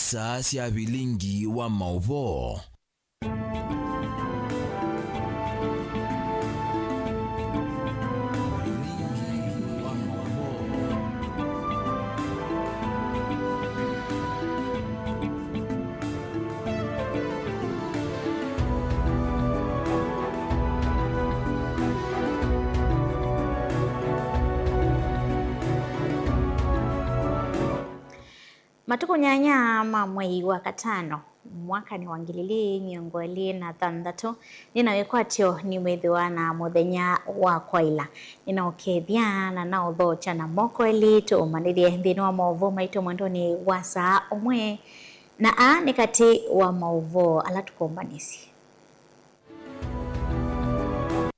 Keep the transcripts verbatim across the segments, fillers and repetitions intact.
Saa sya vilingi wa maũvoo. Vilingi wa maũvoo. Matukũ nyanya ma mwei wa katano, mwakanĩ wa ngili ili mĩongo ĩlĩ na thanthatũ, nĩ na wĩkwatyo nĩwĩthĩwa na mũthenya wa kwaĩla. Nĩ na ũkethya na na ũthokya na moko elĩ tũũmanĩthye nthĩnĩ wa maũvoo maitũ mwendonĩ wa saa ũmwe. Na aa nĩ katĩ wa maũvoo ala tũkũmbanĩsye.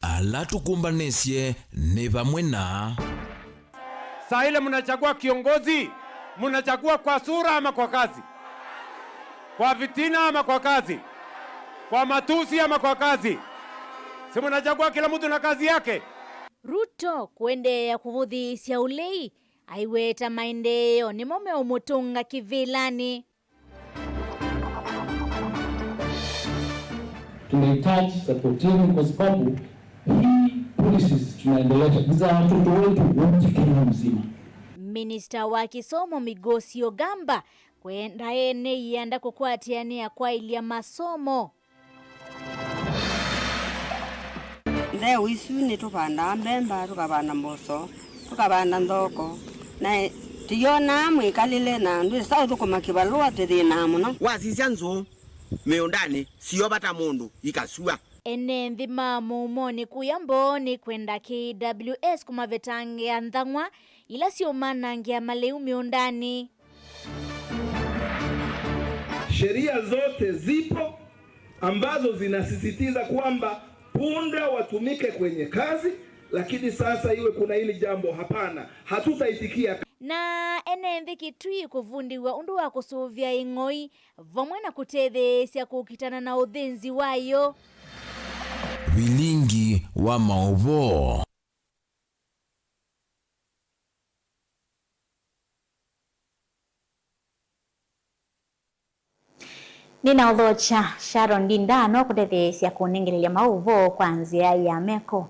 Ala tũkũmbanĩsye nĩ vamwe na. Saa ile mnachagua kiongozi, mnachagua kwa sura ama kwa kazi? Kwa fitina ama kwa kazi? Kwa matusi ama kwa kazi? Si mnachagua kila mtu na kazi yake? Ruto kũendeea kũvũthĩĩsya ũlei, aiweta maendeeo nĩmo meũmũtũnga kĩvĩlanĩ. Tunahitaji support yenu kwa sababu hii policies tunaendeleza ni za watoto wetu wote Kenya mzima. Minista wa kĩsomo Migosi Ogamba kwenda ene ianda kũkwatĩanĩa kwaĩlya masomo. Ntheu isu nĩtũvandaa mbemba, tũkavanda mboso, tũkavanda nthoko, na tũyonaa mwĩkalĩle na ndwĩsa ũthũkũma kĩvalũa, tũthĩnaa mũno. Wasisya nzũũ mĩũndanĩ, sio vata mũndũ ikasua. Ene nthĩ ma mũumonĩ kũya Mbooni kwenda K W S kũmavetangĩa nthang'wa ila syũmanangĩa malĩu mĩũndanĩ. Sheria zote zipo ambazo zinasisitiza kwamba punda watumike kwenye kazi, lakini sasa iwe kuna hili jambo, hapana, hatutaitikia. Na ene nthĩ Kitui kũvundĩw'a ũndũ wa kũsũvĩa ĩng'oi vamwe na kũtetheesya kũkitana na ũthĩnzi wayo. Vilingi wa maũvoo. Nĩnaũthokya Sharon Ndinda no kũtetheesya kũnengelelya maũvoo kwa nzĩa ya meko.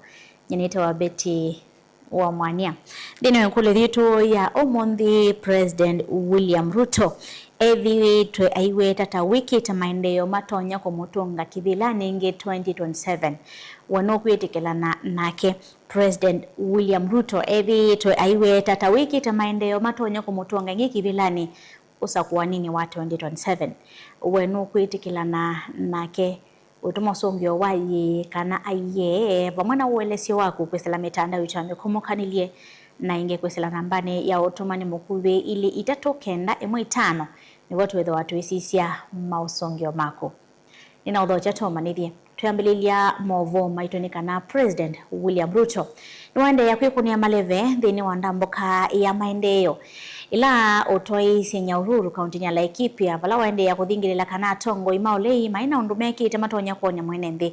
Nyie nĩtawa Betty wa Mwania. Nthĩnĩ wa ĩkũlyo yitũ ya ũmũnthĩ, President William Ruto ethĩĩtwe aiweta ta wĩkĩte maendeeo matonya kũmũtũnga kĩvĩlanĩ ĩngĩ twenty twenty-seven. We nũkwĩtĩkĩlana nake? President William Ruto ethĩĩtwe aiweta ta wĩkĩte maendeeo matonya kũmũtũnga ĩngĩ kĩvĩlanĩ ũsakũaninĩ wa twenty twenty-seven. We nũkwĩtĩkĩlana nake? Ũtũma ũsũngĩo wa ĩĩ kana aiee, vamwe na ũelesyo waku kwĩsĩla mĩtandao itũ ya mĩkũmũkanĩlye, na ĩngĩ kwĩsĩla nambanĩ ya ũtũmani mũkuvĩ ilĩ itatũ kenda ĩmwe itano, nĩvo twĩthĩwa tũisisya maũsũngĩo maku. Nĩnaũthokya tũũmanĩthye. Twĩambĩlĩlya maũvoo maitũ nĩ kana President William Ruto nĩwaendeea kwĩkũnĩa maleve nthĩnĩ wa ndambũka ya maendeeo ĩla ũtwaĩĩsye Nyahururu, kauntinĩ ya Laikipia, vala waendeea kũthingĩlĩla kana atongoi ma ũlei mai na ũndũ mekĩte matonya kwony'a mwene nthĩ.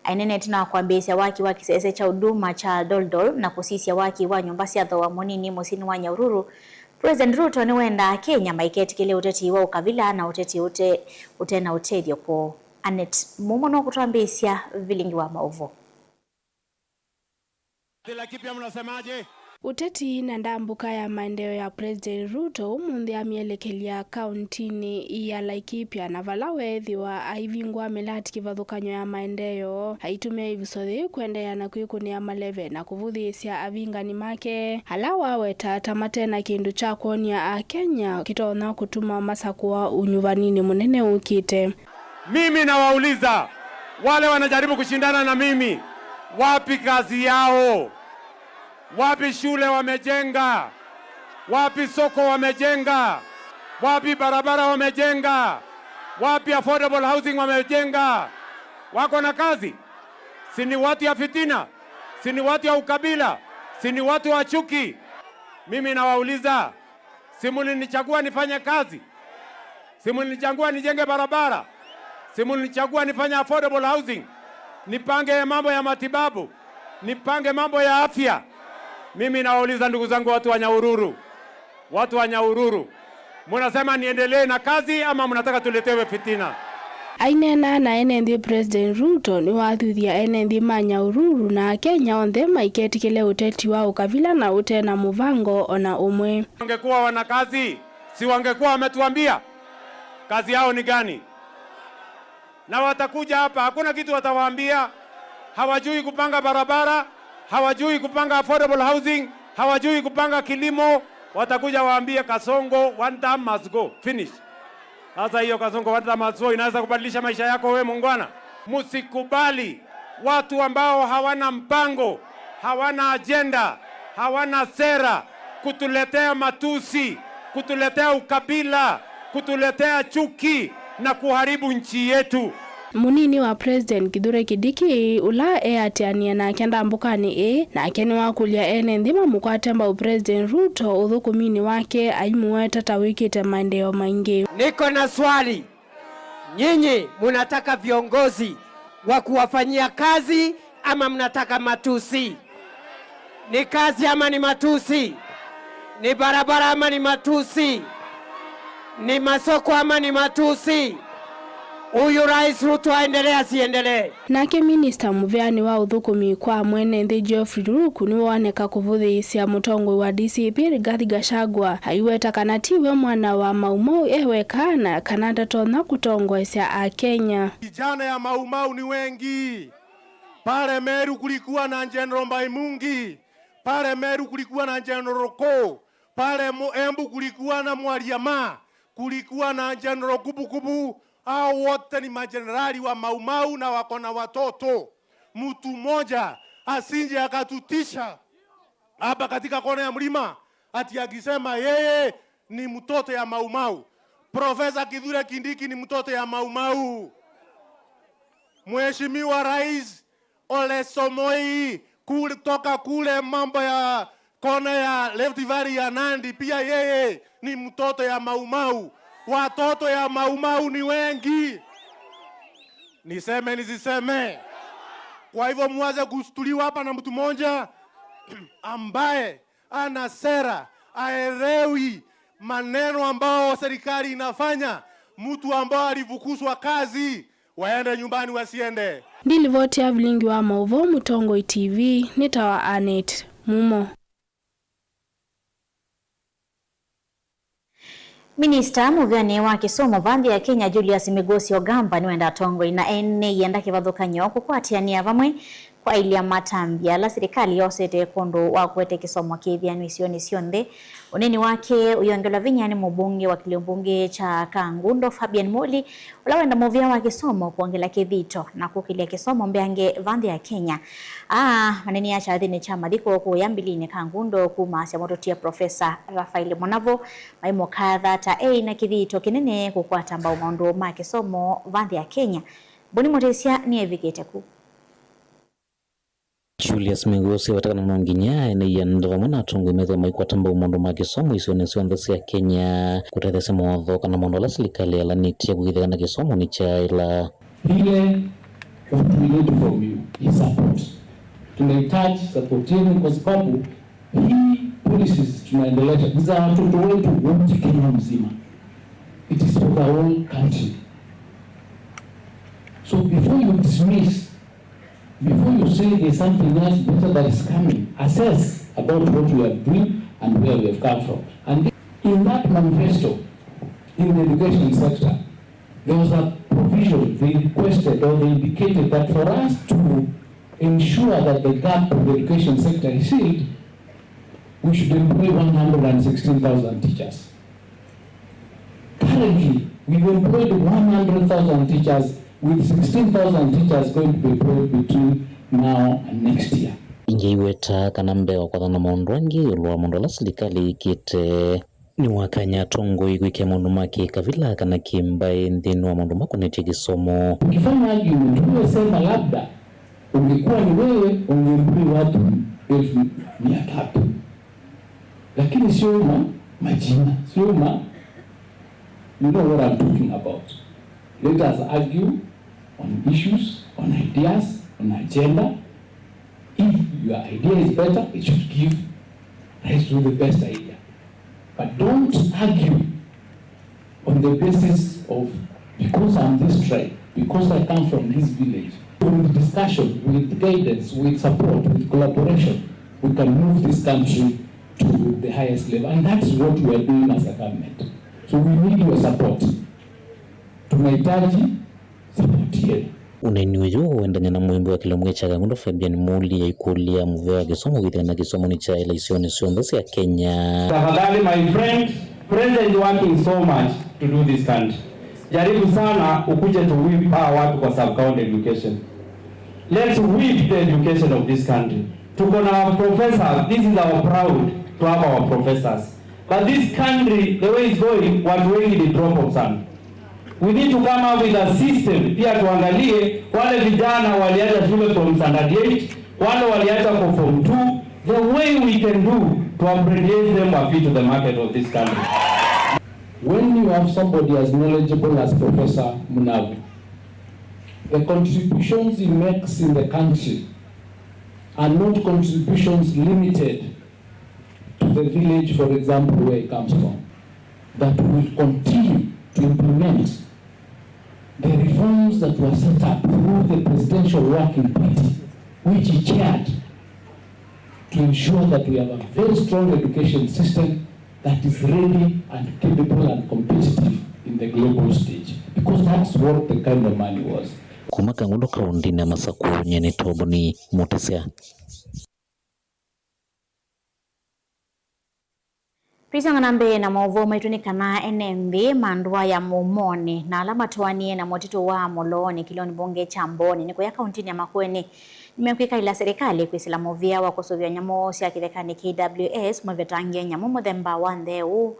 Aineenete na kwambĩĩsya waki wa kĩsese kya Huduma kya Doldol na kũsisya waki wa nyũmba sya thooa mũnini mũsyĩnĩ wa Nyahururu. President Ruto nĩwendaa Akenya maiketĩkĩle ũteti wa ũkavila na ũteti ũte, ũte na ũtethyo kwoo. Annet Mumo nũkũtwambĩĩsya vilingi wa maũvoo. Laikipia, mnasemaje? Ũteti na ndambũka ya maendeeo ya President Ruto ũmũnthĩ amyelekelya kauntinĩ ya Laikipia, na vala weethĩwa aivingũa mĩlati kĩvathũkany'o ya maendeeo, aitũmĩa ĩvuso yĩĩ kũendeea na kwĩkũnĩa maleve na kũvũthĩĩsya avingani make, ala waweta ta mate na kĩndũ kya kwony'a Akenya kĩtonya kũtuma masakũa ũnyuvaninĩ mũnene ũkĩte. Mimi nawauliza wale wanajaribu kushindana na mimi, wapi kazi yao? Wapi shule wamejenga? Wapi soko wamejenga? Wapi barabara wamejenga? Wapi affordable housing wamejenga? Wako na kazi? Si ni watu ya fitina? Si ni watu ya ukabila? Si ni watu wa chuki? Mimi nawauliza, si mulinichagua nifanye kazi? Si mulinichagua nijenge barabara? Si mulinichagua nifanye affordable housing? Nipange mambo ya matibabu? Nipange mambo ya afya? Mimi nawauliza, ndugu zangu, watu wa Nyahururu, watu wa Nyahururu, Munasema niendelee na kazi ama munataka tuletewe fitina? Aineena na ene nthĩ, President Ruto nĩwathuthya ene nthĩ ma Nyahururu na Akenya onthe maiketĩkĩle ũteti wa ũkavila na ũte na mũvango o na ũmwe. Wangekuwa wana kazi, si wangekuwa wametuambia? Kazi yao ni gani? Na watakuja hapa, hakuna kitu watawaambia. Hawajui kupanga barabara, hawajui kupanga affordable housing, hawajui kupanga kilimo. Watakuja waambie Kasongo, one term must go. Finish. Sasa hiyo Kasongo, one term must go inaweza kubadilisha maisha yako wewe muungwana? Msikubali watu ambao hawana mpango, hawana ajenda, hawana sera, kutuletea matusi, kutuletea ukabila, kutuletea chuki na kuharibu nchi yetu. Mũnini wa President Kithure Kindiki, ũla eatĩanĩe nake ndambũkanĩ ĩĩ, nake nĩwakũlya ene nthĩ mamũkwate mbau President Ruto ũthũkũminĩ wake, aimũweta ta wĩkĩte maendeeo maingĩ. Niko na swali. Nyinyi munataka viongozi wa kuwafanyia kazi ama mnataka matusi? Ni kazi ama ni matusi? Ni barabara ama ni matusi? Ni masoko ama ni matusi? Huyu Rais Ruto aendelee asiendelee? Nake minista mũveanĩ wa ũthũkũmi kwa mwene nthĩ Geoffrey Ruku nĩwooneka kũvũthĩĩsya mũtongoi wa D C P Rigathi Gachagua, aiweta kana ti we mwana wa Mau Mau e weka na kana ndatonya kũtongoesya Akenya. Vijana ya Mau Mau ni wengi. Pale Meru kulikuwa na General Mbaimungi, pale Meru kulikuwa na General Koo, pale Embu kulikuwa na Mwaliama, kulikuwa na General Kubukubu. Hao wote ni majenerali wa Mau Mau na wako na watoto. Mtu mmoja asinje akatutisha hapa katika kona ya mlima ati akisema yeye ni mtoto ya Mau Mau. Profesa Kithure Kindiki ni mtoto ya Mau Mau. Mheshimiwa Rais Ole Somoi kutoka kule mambo ya kona ya Rift Valley ya Nandi, pia yeye ni mtoto ya Mau Mau. Watoto ya Mau Mau ni wengi, niseme nisiseme? Kwa hivyo muanze kustuliwa hapa na mtu mmoja ambaye ana sera, aelewi maneno ambao serikali inafanya. Mtu ambao alifukuzwa kazi, waende nyumbani wasiende. Ndilivoti ya vilingi wa mauvoo Mũtongoi T V nĩ ta wa Annet Mumo. Minista mũvĩanĩ wa kĩsomo va nthĩ ya Kenya, Julius Migos Ogamba, nĩwenda atongoi na ene ianda kĩvathũkany'o kũkwatĩanĩa vamwe kwaĩlya matambya ala silikalĩ yosete kwondũ wa kũete kĩsomo kĩĩthĩanu isionĩ syonthe. Ũneeni wake ũyongelwa vinya nĩ mũmbunge wa kĩlio mbunge kya Kangundo, Fabian Muli, ũla wenda mũvĩa wa kĩsomo kwongela kĩthito na kũkĩlya kĩsomo mbeange va nthĩ ya Kenya. Aa maneenea kyathĩnĩ kya mathiko kũya Mbilinĩ Kangundo kumaasya mũtũtie Profesa Raphael Mũnavũ, maimũkatha ta eĩ na kĩthito kĩnene kũkwata mbau maũndũ ma kĩsomo va nthĩ ya Kenya. Mboni Mũtĩsya nĩevikĩte ku. Julius Migos eweta kana no nginya ene ianda vamwe na atongoi methĩwe maikwata mbau maũndũ ma kĩsomo isionĩ syonthe sya Kenya kũtetheesya mawatho kana maũndũ ala silikalĩ yalanĩtye kũĩthya kana kĩsomo nĩkyaaĩla. Ile what we need from you is support. Tunahitaji support yenu kwa sababu hii policies tunaendeleza ni za watoto wetu wote Kenya mzima. It is for the whole country. So before you dismiss Before you say there's something else better that is coming, assess about what we are doing and where we have come from. And in that manifesto, in the education sector, there was a provision they requested or they indicated that for us to ensure that the gap in the education sector is filled, we should employ one hundred and sixteen thousand teachers. Currently, we've employed one hundred thousand teachers with sixteen thousand teachers going to be employed between now and next year. Ingĩ iweta kana mbee wa kwathana maũndũ angĩ ĩũlũ wa maũndũ ala silikalĩ yĩkĩte, nĩwakany'a atongoi kwĩkĩa maũndũ ma kĩkavila kana kĩmbaĩ nthĩnĩ wa maũndũ makonetye kĩsomo. Ukifanya argument, wewe sema labda ungekuwa ni wewe, ungeemploy watu elfu mia tatu. Lakini sio ma majina, sio ma, you know what I'm talking about. Let us argue on issues, on ideas, on agenda. If your idea is better, it should give rise to the best idea. But don't argue On the basis of, because I'm this tribe, because I come from this village, with discussion, with guidance, with support, with collaboration, we can move this country to the highest level. And that's what we are doing as a government. So we need your support. Tunahitaji support yenu. Ũneeni ũyũ ũendany'a na mũimbi wa kĩlungu kya Kangundo Fabian Muli aikũlya mũvea wa kĩsomo kwĩthĩwa na kĩsomo nĩ kyaĩla isionĩ syonthe sya Kenya. Tafadhali, my friend, President is working so much to do this country. Jaribu sana ukuje to whip hawa watu kwa sub-county education. Let's whip the education of this country. Tuko na professors, this is our proud to have our professors. But this country, the way it's going, watu wengi ni drop out sana. We need to come up with a system, pia tuangalie wale vijana waliacha shule from standard eight, wale waliacha kwa form two, the way we can do to apprentice them wa fit to the market of this country. When you have somebody as knowledgeable as Professor Munavu, the contributions he makes in the country are not contributions limited to the village, for example, where he comes from, that we will continue to implement the reforms that were set up through the Presidential Working Party, which he chaired, to ensure that we have a very strong education system that is ready and capable and competitive in the global stage, because that's what the kind of man he was. Kuma Kangundo kaũntĩnĩ ya Masakũ, nyie nĩ Toboni Mutisya. Tũisonga na mbee na maũvoo maitũ nĩ kana ene nthĩ ma ndũa ya Mũumonĩ na ala matũanĩe na mũtitũ wa Mũloonĩ kĩlĩonĩ mbunge kya Mbooni nĩ kũya kaũntĩnĩ ya Makueni nĩmekwĩkaĩla silikalĩ kwĩsĩla mũvĩa wa kũsũvĩa nyamũ sya kĩthekanĩ K W S mavetangĩe nyamũ mũthemba wa ntheũ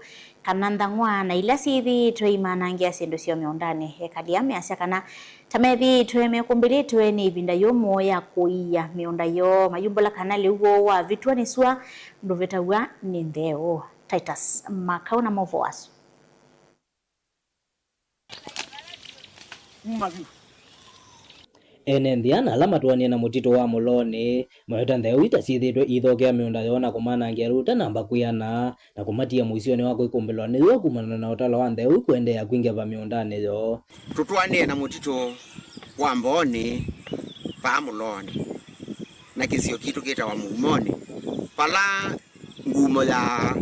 kana nthang'wa na ila syĩthĩĩtwe imanangĩa syĩndũ syoo mĩũndanĩ. Ekali aa measya kana ta methĩĩtwe mekũmbĩlĩtwe nĩ ĩvinda yũmũ ya kũia mĩũnda yoo, mayumbũla kana lĩu woo wavĩtw'a nĩ sua, ndũvĩtaw'a nĩ ntheũ. Titus Makau na maũvoo asu. Ene nthĩ ana ala matũanĩe na mũtitũ wa Mũloonĩ maweta ntheũ ita syĩthĩĩtwe iithokea mĩũnda yoo na kũmanangĩa lĩu ũtanamba kwĩana, na kũmatia mũisyonĩ wa kwĩkũmbĩlwa nĩ yũa kumana na ũtalo wa ntheũ kũendeea kwingĩva mĩũndanĩ yoo. Tũtũanĩe na mũtitũ wa Mbooni vaa Mũloonĩ, na kĩsio kitũ kĩtawa Mũumonĩ, vala ngumo ya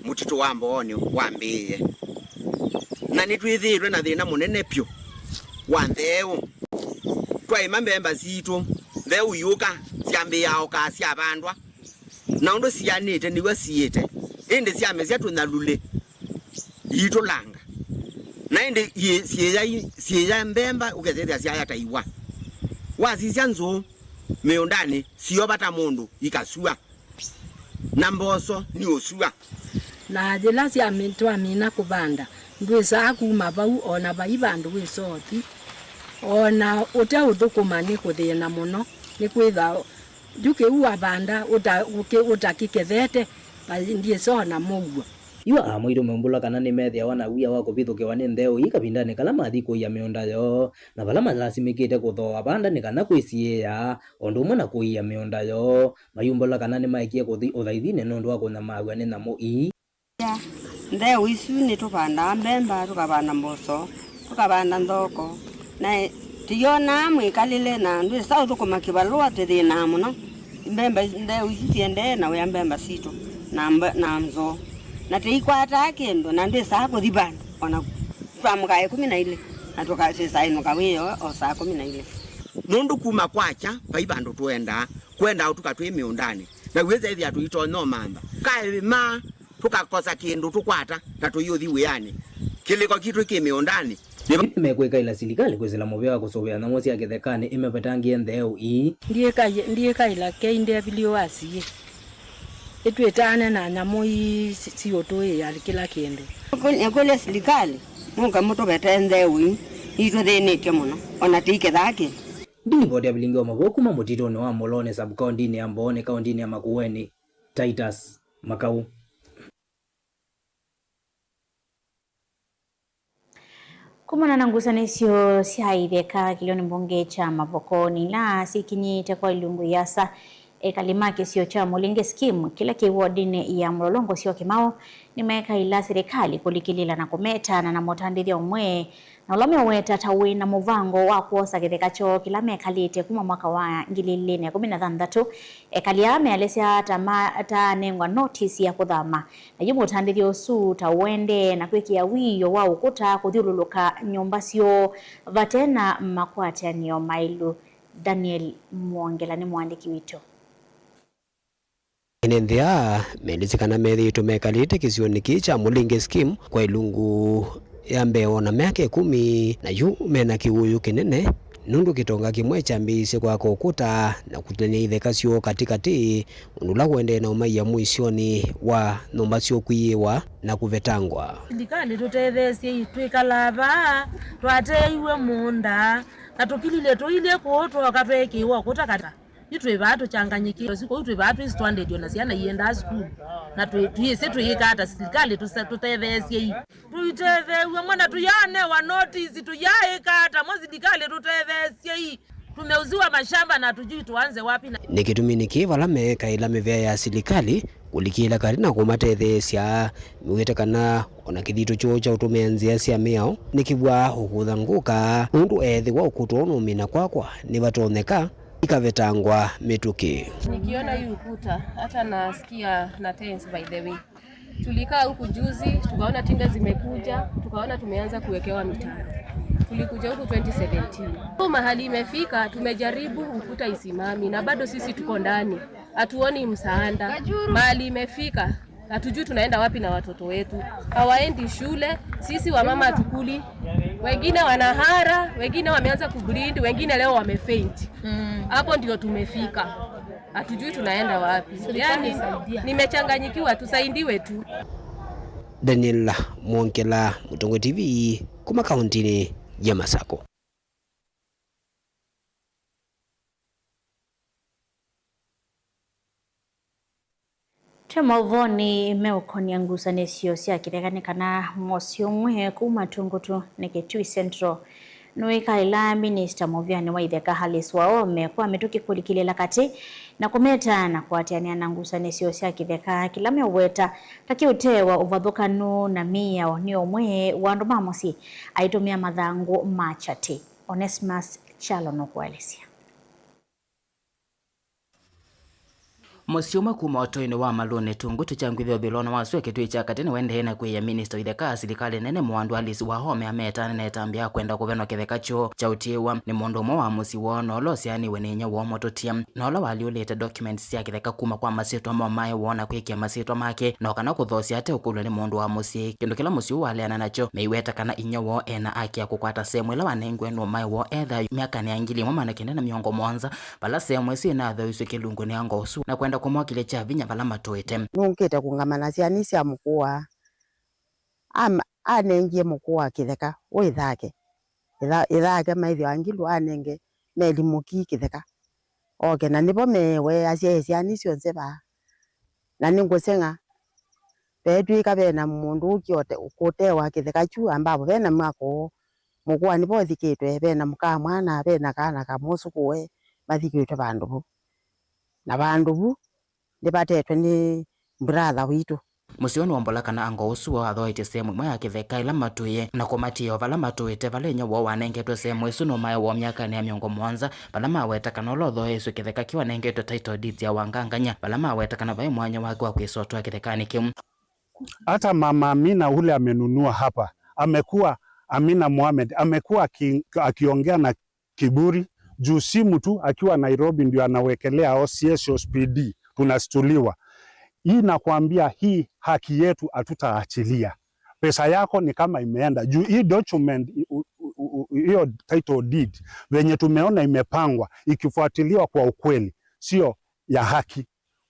mũtitũ wa Mbooni wambĩĩe, na nĩtwĩthĩĩtwe na thĩna mũnene vyũ wa ntheũ. Twaĩma mbemba sitũ, ntheũ iũka, syambĩĩa okaa syavandwa, na ũndũ sianĩte nĩw'o siĩte, ĩndĩ syamesya tũnyalulĩ, iitũlanga. Na ĩndĩ iĩ-, syĩya i-, syĩya mbemba, ũkesethĩa syaya ta iwa. Wasisya nzũũ mĩũndanĩ, siova ta mũndũ, ikasua. Na mboso nĩ ũsua. Na yĩla syami-, twamina kũvanda, ndwĩsaa kuma vau o na vai vandũ wĩsa ũthi, o na ũteũthũkũma nĩ kũthĩna mũno, nĩkwĩthwa yu kĩu wavanda ũta-, ũkĩ-, ũtakĩkethete, vai ndyĩsa o na mũuo. Yu aa maitũ meumbũla kana nĩmethĩawa na wia wa kũvithũkĩwa nĩ ntheũ ii kavindanĩ kala mathi kũia mĩũnda yoo, na vala malasimĩkĩte kũthooa vanda nĩ kana kwĩsiĩĩa, o ũndũ ũmwe na kũia mĩũnda yoo. Mayumbũla kana nĩmaekie kũthi ũthaithinĩ nũndũ wa kũnyamaaw'a nĩ nyamũ ii. Ntheũ isu nĩtũvandaa mbemba, tũkavanda mboso, tũkavanda nthoko, na tũyonaa mwĩkalĩle, na ndwĩsa ũthũkũma kĩvalũa, tũthĩnaa mũno. Mbemba is-, ntheũ isu siendee na wĩa mbemba sitũ na mbe-, na nzũũ, na tũikwataa kĩndũ, na ndwĩsaa kũthi vandũ ona twamũka ĩkũmi na ilĩ, na tũka-, tũkainũka wĩoo o saa kũmi na ilĩ. Nũndũ kuma kwakya vai vandũ tũendaa, kwendaa ũtuka twĩ mĩũndanĩ, na wĩsa ĩthĩa tũitonya ũmantha. Kaĩma tũkakosa kĩndũ tũkwata na tũiũthi wĩanĩ. Kĩlĩko kitũ kĩ mĩũndanĩ. Nĩ mekwĩkaĩla silikalĩ kwĩsĩla mũvĩa wa kũsũvĩa nyamũ sya kĩthekanĩ ĩmavetangĩe ntheũ ii. Ndiĩkaĩ-, ndiĩkaĩla K W S ĩ, ĩtwĩtaane na nyamũ ii si-, siũtũĩĩa kĩla kĩndũ. Nĩkũlya silikalĩ, mũka mũtũvetee ntheũ ii, itũthĩnĩtye mũno, ona tũikethaa kĩndũ. Ndilivoti ya vilingi wa mavoo kuma mũtitũnĩ wa Mũloonĩ sub-kaũntĩnĩ ya Mbooni kaũntĩnĩ ya Makueni, Titus Makau. Kumana na ngusanĩsyo sya itheka kĩlĩonĩ mbunge kya Mavokoni ila syĩkinyĩte kwa ilungu iasa, Ekali ma kĩsio kya Mũlingĩ Scheme, kĩla kĩ wodinĩ ya Mũlolongo Syokimau, nĩmekaĩla silikalĩ kũlikĩlĩla na kũmetaana na mũtandĩthya ũmwe na ũla meũweta ta wĩ na mũvango wa kwosa kĩtheka kyoo kĩla mekalĩte kuma mwaka wa ngili ilĩ na ĩkũmi na thanthatũ. Ekali aa meelesya ta matanengwa notisi ya kũthama, na yu mũtandĩthya ũsu ta ũendee na kwĩkĩa wĩio wa ũkũta kũthyũlũlũka nyũmba syoo vate na makwatĩanĩo maĩlu. Daniel Mwongela nĩ mũandĩki witũ. Ene nthĩ aa meelĩsye kana methĩĩtwe mekalĩte kĩsionĩ kĩĩ kya Mũlingĩ Scheme kwa ilungu ya mbee o na myaka ĩkũmi, na yu mena kĩwũyũ kĩnene nũndũ kĩtonga kĩmwe kyambĩĩisye kwaka ũkũta na kũtinanĩa itheka syoo katĩkatĩ, ũndũ ũla ũendee na ũmaia mũisyonĩ wa nyũmba syoo kwĩyĩwa na kũvetangwa. Silikalĩ tũtetheesyei, twĩkalaa vaa twateeiwe mũũnda na tũkililye tũilyĩ kũũ twooka tweekĩĩwa ũkũta kata. Yu twĩ vaa tũkyanganyĩkĩte, ũsiku ũu twĩ vaa twĩ stranded, o na syana iendaa sukulu. Na twĩ-, twĩsĩ twĩĩka ata? Silikalĩ tũsa-, tũtetheesyei. Tũitetheew'a mwana, tũyaanewa notisi, tũyaaĩka ata mo? Silikalĩ tũtetheesyei. Tumeuziwa mashamba na hatujui tuanze wapi na. Nĩ kĩtumi nĩkĩ vala meekaĩla mĩvea ya silikalĩ kũlikĩla katĩ na kũmatetheesya, mew'ĩte kana o na kĩthito kyoo kya ũtũmĩa nzĩa sya mĩao nĩkĩvwaa ũkũtha ngũka, nũndũ eethĩwa ũkũtwa ũnũmina kwakwa nĩvatonyeka ikavetangwa mĩtũkĩ. Nikiona hii ukuta, hata nasikia na tense, by the way. Tulikaa huku juzi, tukaona tinga zimekuja, tukaona tumeanza kuwekewa mitaro. Tulikuja huku twenty seventeen. So mahali imefika, tumejaribu ukuta isimami na bado sisi tuko ndani. Hatuoni msaada. Mahali imefika, hatujui tunaenda wapi na watoto wetu. Hawaendi shule, sisi wamama hatukuli. Wengine wanahara, wengine wameanza kubleed, wengine leo wamefaint. Mm. Hapo ndio tumefika. Hatujui tunaenda wapi. Yaani, nimechanganyikiwa, tusaidiwe tu. Daniel Mwongela, Mũtongoi T V, kuma kauntinĩ ya Masako. Twĩ maũvoonĩ meũkonia ngusanĩsyo sya kĩtheka nĩ kana mũsyĩ ũmwe kuma Tungutu nĩ Kitui Central nũĩkaĩla minista mũvĩanĩ wa itheka Alice Wahome kwa mĩtũkĩ kũlikĩlĩla katĩ na kũmeta na kũatĩanĩa na ngusanĩsyo sya kĩtheka kĩla meũweta ta kĩũtewa ũvathũkanu na mĩao nĩ ũmwe wa andũ ma mũsyĩ aitũmĩa mathangũ ma kyatĩ. Onesmus Kyalo nũkũelesya. Mũsyĩ ũmwe kuma ũtoinĩ wa Malũnĩ Tungutu kya ngwĩthĩa ũthũĩlonĩ wa sua Kitui kya katĩ nĩwaendee na kwĩĩa minista wa itheka silikalĩ nene mũandũ Alice Wahome ametaane na ĩtambya ya kwenda kũvenwa kĩtheka kyoo kya ũtiĩwa nĩ mũndũ ũmwe wa mũsyĩ woo na ũla ũsyaanĩw'e nĩ inyia woo mũtũtie, na ũla walyũlĩte documents sya kĩtheka kuma kwa masyĩtwa ma ũmae woo na kwĩkĩa masyĩtwa make, na o kana kũthoosya ate ũkũlw'a nĩ mũndũ wa mũsyĩ, kĩndũ kĩla mũsyĩ ũũ waleana nakyo, meiweta kana inyia woo ena haki ya kũkwata sehemu ĩla wanengiwe nĩ ũmae woo e thayũ myakanĩ ya ngili ĩmwe maana kenda na mĩongo mũonza, vala sehemu ĩsu ĩnathoisw'e kĩlungu nĩ ango ũsu na kwenda kũmokĩlya kya vinya vala matũĩte. Nũkĩte kũngama na syana sya mũkũa. Am-, anengie mũkũa kĩtheka, wĩ ĩthake. Ĩtha-, ĩthake maĩthĩwa Ngilu anenge Meli Mũkii kĩtheka. Oke, na nĩvo mewe asyae syana syonthe vaa. Na nĩngũseng'a, veetw'ĩka ve na mũndũ ũkyote kũtewa kĩtheka kyu, ambapo ve na mwako ũũ. Mũkũa nĩvo ũthikĩtwe, ve na mũka mwana, ve na kana ka mũsũkũe, mathikĩtwe vandũ vu. Na vandũ vu, nĩvatetwe nĩ brother witũ. Mũsyĩ ũũ nĩwombola kana ango ũsu woo athoetye sehemu ĩmwe ya kĩtheka ĩla matũĩe na kũmatiĩa o vala matũĩte, vala inyia woo wanengetwe sehemu ĩsu nĩ ũmae woo myakanĩ ya mĩongo mũonza, vala maweta kana ũla ũthoeesw'e kĩtheka kĩu anengetwe title deeds ya wangangany'a, vala maweta kana vaĩ mwanya wake wa kwĩsa ũtũa kĩthekanĩ kĩu. Hata mama Amina ule amenunua hapa, amekuwa, Amina Mohamed, amekuwa aki-, akiongea na kiburi, juu simu tu akiwa Nairobi ndio anawekelea O C S, O C P D, tunastuliwa. Hii nakwambia, hii haki yetu hatutaachilia. Pesa yako ni kama imeenda. Juu hii document, u-, u-, u-, u-, hiyo title deed, venye tumeona imepangwa, ikifuatiliwa kwa ukweli, sio ya haki.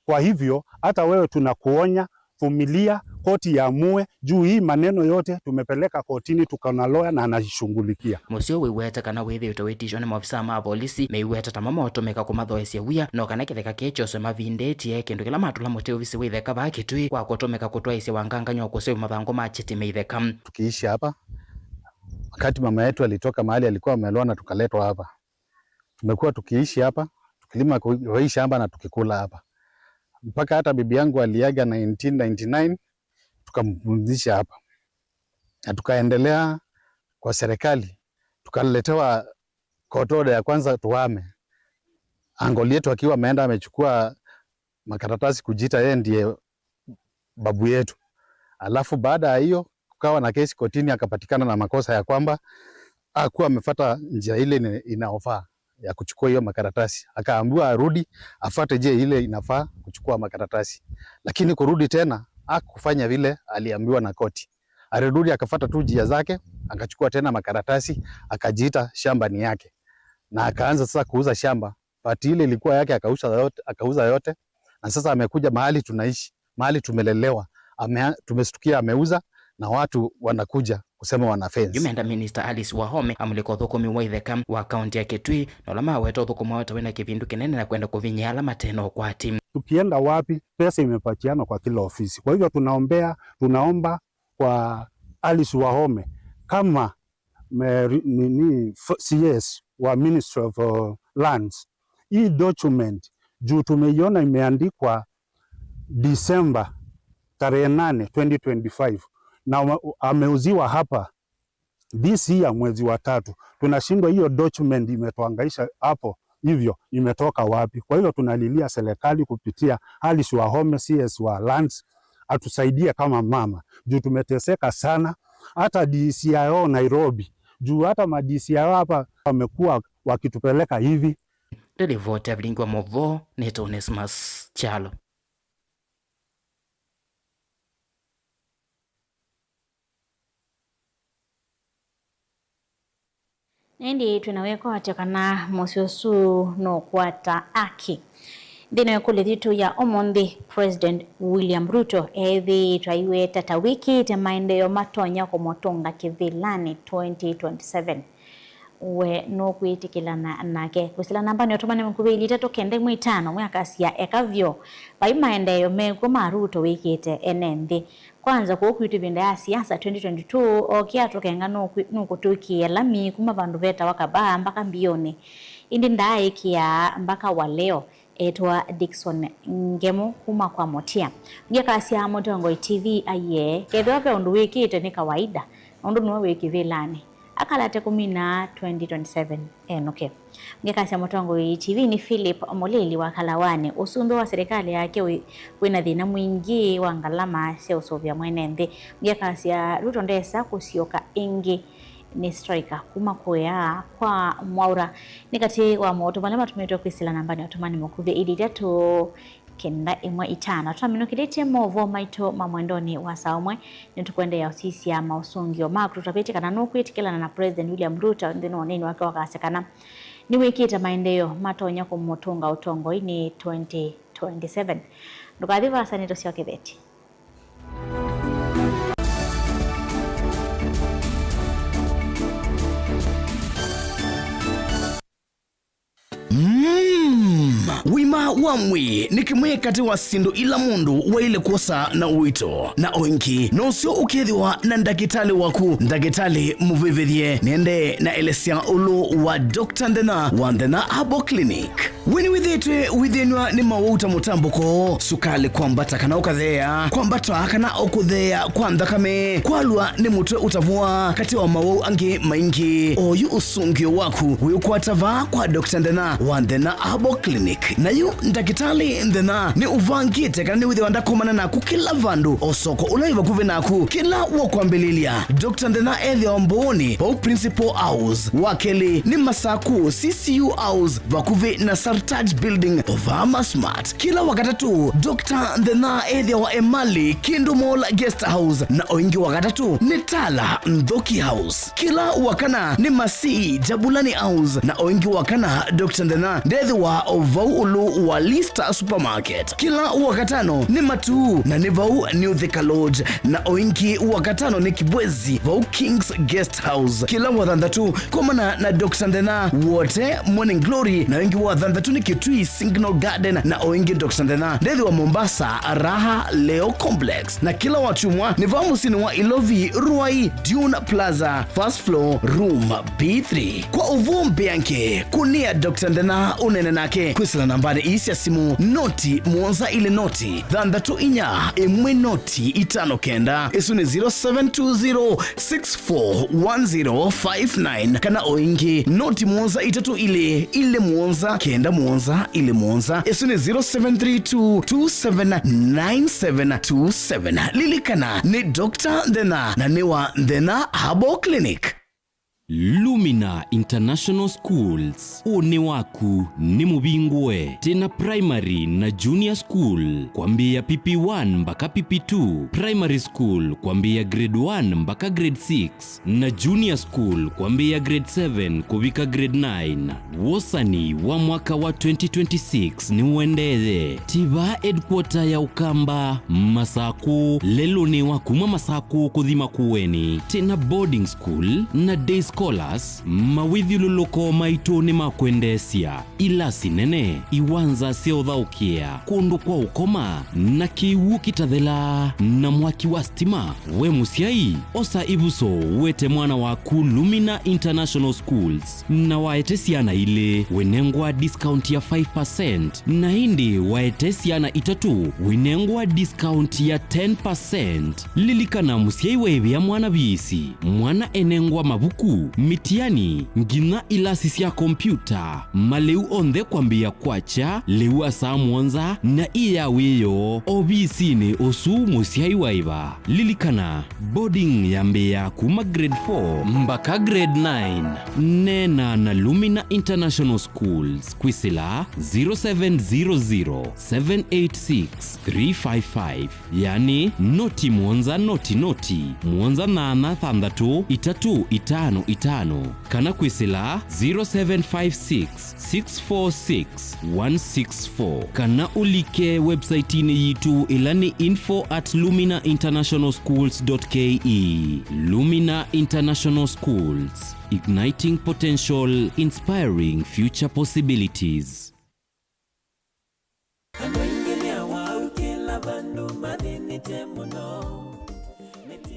Kwa hivyo, hata wewe tunakuonya, vumilia, koti iamue, juu hii maneno yote tumepeleka kotini, tuko na lawyer na anaishughulikia. Mũsyĩ ũũ wĩweta kana wĩthĩĩtwe wĩtishwa nĩ maovisaa ma volisi, meiweta tamo maũtũmĩka kũmathoesya wia, no kana kĩtheka kĩĩ kyoswe mavindĩtye, kĩndũ kĩla matũla mũtĩ ovisi wa itheka vaa Kitui kwa kũtũmĩka kũtwaĩsya wangangany'a wa kũseũvya mathangũ ma kyatĩ me itheka. Tukiishi hapa, wakati mama yetu alitoka mahali alikuwa amelona, tukaletwa hapa. Tumekuwa tukiishi hapa, tukilima kwa hii shamba na tukikula hapa. Mpaka hata bibi yangu aliaga nineteen ninety-nine, tukampumzisha hapa. Na tukaendelea kwa serikali, tukaletewa court order ya kwanza tuhame. Uncle yetu akiwa ameenda amechukua makaratasi kujiita yeye ndiye babu yetu. Alafu baada ya hiyo kukawa na kesi kotini, akapatikana na makosa ya kwamba hakuwa amefuata njia ile ina-, inaofaa ya kuchukua hiyo makaratasi. Akaambiwa arudi afuate njia ile inafaa kuchukua makaratasi. Lakini kurudi tena hakufanya vile aliambiwa na koti. Alirudi akafuata tu njia zake, akachukua tena makaratasi, akajiita shamba ni yake. Na akaanza sasa kuuza shamba. Part ile ilikuwa yake akauza yote, akauza yote. Na sasa amekuja mahali tunaishi, mahali tumelelewa. Ame-, tumestukia ameuza na watu wanakuja kusema wana fence. Yu meenda Minister Alice Wahome amulika ũthũkũmi wa itheka wa kaunti ya Kitui, na ũla maweta ũthũkũmi wao ta wĩna kĩvindu kĩnene na kwenda kũvinyĩa ala mate na ũkwati. Tukienda wapi, pesa imepatiana kwa kila ofisi. Kwa hivyo tunaombea, tunaomba kwa Alice Wahome kama me-, ni, ni, f-, C S wa Ministry of, uh, Lands. Hii document juu tumeiona imeandikwa December tarehe nane, twenty twenty-five, na wa-, ameuziwa hapa this year mwezi wa tatu. Tunashindwa, hiyo document imetuhangaisha hapo hivyo, imetoka wapi? Kwa hivyo tunalilia serikali kupitia Alice Wahome, C S wa Lands, atusaidie kama mama, juu tumeteseka sana. Hata D C I O Nairobi, juu hata ma D C I O hapa wamekuwa wakitupeleka hivi. Nĩ ripoti ya Vilingi wa Mauvoo, nĩtwa Onesmus Kyalo. Na ĩndĩ twĩ na wĩkwatyo kana mũsyĩ ũsu nũkwata aki. Nthĩnĩ wa ĩkũlyo yitũ ya ũmũnthĩ, President William Ruto eethĩĩtwe aiweta ta wĩkĩĩte maendeeo matonya kũmũtũnga kĩvĩlanĩ twenty twenty-seven. We nũkwĩtĩkĩlana nake? Kwĩsĩla nambanĩ ya ũtũmani mũkuvĩ ilĩ itatũ kenda ĩmwe itano, mwĩakasya eka vyũ. Vai maendeeo mekw'o ma Ruto wĩkĩĩte ene nthĩ? Kwanza, kũu kwitũ ĩvinda ya siasa twenty twenty-two, okie atũkenga nũkwĩ-, nũkũtũĩkĩĩa lami kuma vandũ vetawa Kabaa mbaka Mbiũnĩ. Ĩndĩ ndaaĩkĩaa mpaka wa leo. Etwa Dickson Ngemu kuma kwa Mũtia. Ngĩkasya Mũtongoi T V aiee, kethĩwa ve ũndũ wĩkĩĩte nĩ kawaida, nũndũ nĩwe wĩ kĩvĩlanĩ. Akalate kũmina twenty twenty-seven enũke. Ngĩkasya Mũtongoi T V nĩ Philip Mũlili wa Kalawanĩ. Ũsumbĩ wa silikalĩ yake wĩ, wĩna thĩna mwingĩ wa ngalama sya ũsũvĩa mwene nthĩ. Ngĩkasya Ruto ndesa kũsiũka ĩngĩ. Nĩ Striker kuma kũya kwa Mwaura. Nĩ katĩ wa maũtũ ala matũmĩtwe kwĩsĩla nambanĩ ya ũtũmani mũkuvĩ ilĩ itatũ kenda ĩmwe itano. Twaminũkĩlĩtye maũvoo maitũ ma mwendonĩ wa saa ũmwe. Nĩtũkwendeea ũsisya maũsũngĩo maku. Tũtavĩtye kana nũkwĩtĩkĩlana na President William Ruto nthĩnĩ wa ũneeni wake wakasya kana nĩwĩkĩte maendeeo matonya kũmũtũnga ũtongoinĩ twenty twenty-seven. Ndũkathi vaasa, nĩtũsyokevetye. Mm, wima wa mwĩĩ nĩ kĩmwe katĩ wa syĩndũ ila mũndũ waĩle kwosa na ũito, na o ĩngĩ nũseo ũkethĩwa na ndakĩtalĩ waku, ndakĩtalĩ mũvĩvĩthye. Nĩende na elesya ũlũ wa Doctor Nthĩna wa Nthĩna Herbal Clinic. We nĩwĩthĩĩtwe wĩthĩnw'a nĩ mawau ta mũtambũko, sukalĩ kwambata kana ũkatheea, kwambata kana o kũtheea kwa nthakame, kwalwa nĩ mũtwe ũtavũa, katĩ wa mawau angĩ maingĩ? Oyu ũsũngĩo waku wĩũkwata vaa kwa Doctor Nthĩna wa Nthĩna Herbal Clinic. Na yu ndakĩtalĩ Nthĩna nĩ ũvangĩte kana nĩwĩthĩwa ndakomana naku kĩla vandũ, o soko ũla wĩ vakuvĩ naku. Kĩla wakwambĩlĩlya, Doctor Nthĩna ethĩawa Mbooni, vau Principal House. Wa kelĩ nĩ Masaku, C C U House, vakuvĩ na Sartaj Building, Ovama Smart. Kĩla Wakatatũ, Doctor Nthĩna ethĩawa Emali, Kindu Mall Guest House, na o ĩngĩ Wakatatũ nĩ Tala, Nthoki House. Kĩla Wakana nĩ Masii, Jabulani House, na o ĩngĩ Wakana, Doctor Nthĩna ndethĩwa o vau ũlũ wa Lista Supermarket. Kĩla Wakatano nĩ Matuu, na nĩ vau New Thika Lodge, na o ĩngĩ Wakatano nĩ Kibwezi, vau King's Guest House. Kĩla Wathanthatũ, komana na Doctor Nthĩna Wote Morning Glory, na o ĩngĩ Wathanthatũ nĩ Kitui Signal Garden, na o ĩngĩ Doctor Nthena ndethĩwa Mombasa Raha Leo Complex, na kĩla wakyumwa nĩ vaa mũsyĩnĩ wa Ilovi Ruai Dune Plaza, first floor, room B three. Kwa ũvoo mbĩange, kũnĩa Doctor Nthena ũneene nake kwĩsĩla nambanĩ ii sya simũ: noti mũonza ilĩ noti thanthatũ inya ĩmwe noti itano kenda. Ĩsu nĩ zero seven two zero six four one zero five nine, kana o ĩngĩ noti mũonza itatũ ilĩ ilĩ mũonza kenda mũonza ilĩ mũonza. Ĩsu nĩ zero seven three two two seven nine seven two seven. Lilikana, nĩ Doctor Nthena na nĩ wa Nthena Herbal Clinic. Lumina International Schools, ũnĩ waku nĩ mũvingũe. Twĩna primary na junior school kwambĩĩa P P one mpaka P P two, primary school kwambĩĩa grade one mpaka grade six, na junior school kwambĩĩa grade seven kũvika grade nine. Wosani wa mwaka wa twenty twenty-six nĩũendee. Tiva headquarter ya Ũkamba, Masakũ, lelũnĩ wa kuma Masakũ kũthi Makueni. Twĩna boarding school na day scholars. Mawĩthyũlũlũko maitũ nĩ ma kwendeesya, ilasi nene, iwanza sya ũthaũkĩa, kũndũ kwa ũkoma, na kĩw'ũ kĩtathelaa, na mwaki wa stima. We mũsyai, osa ĩvuso ũete mwana waku Lumina International Schools, na waete syana ilĩ, wĩnengwa discount ya five percent, na ĩndĩ waete syana itatũ, wĩnengwa discount ya ten percent. Lilikana, mũsyai waĩvĩa mwana viisi, mwana enengwa mavuku, mĩtiani, nginya ilasi sya kompyuta, malĩu onthe kwambĩĩa kwakya lĩu saa mũonza na ĩ ya wĩoo ovisinĩ ũsu mũsyai waĩva. Lilikana, boarding yambĩĩa kuma grade four mpaka grade nine. Neena na Lumina International Schools kwĩsĩla zero seven zero zero, seven eight six, three five five, yani noti mũonza noti noti, mũonza nyanya thanthatũ itatũ itano itano, kana kwĩsĩla zero seven five six, six four six, one six four, kana ũlike website-inĩ yitũ ĩla nĩ info at lumina international schools dot K E. Lumina International Schools, igniting potential, inspiring future possibilities. Andũ aingĩ nĩ awau kĩla vandũ mathĩnĩte mũno.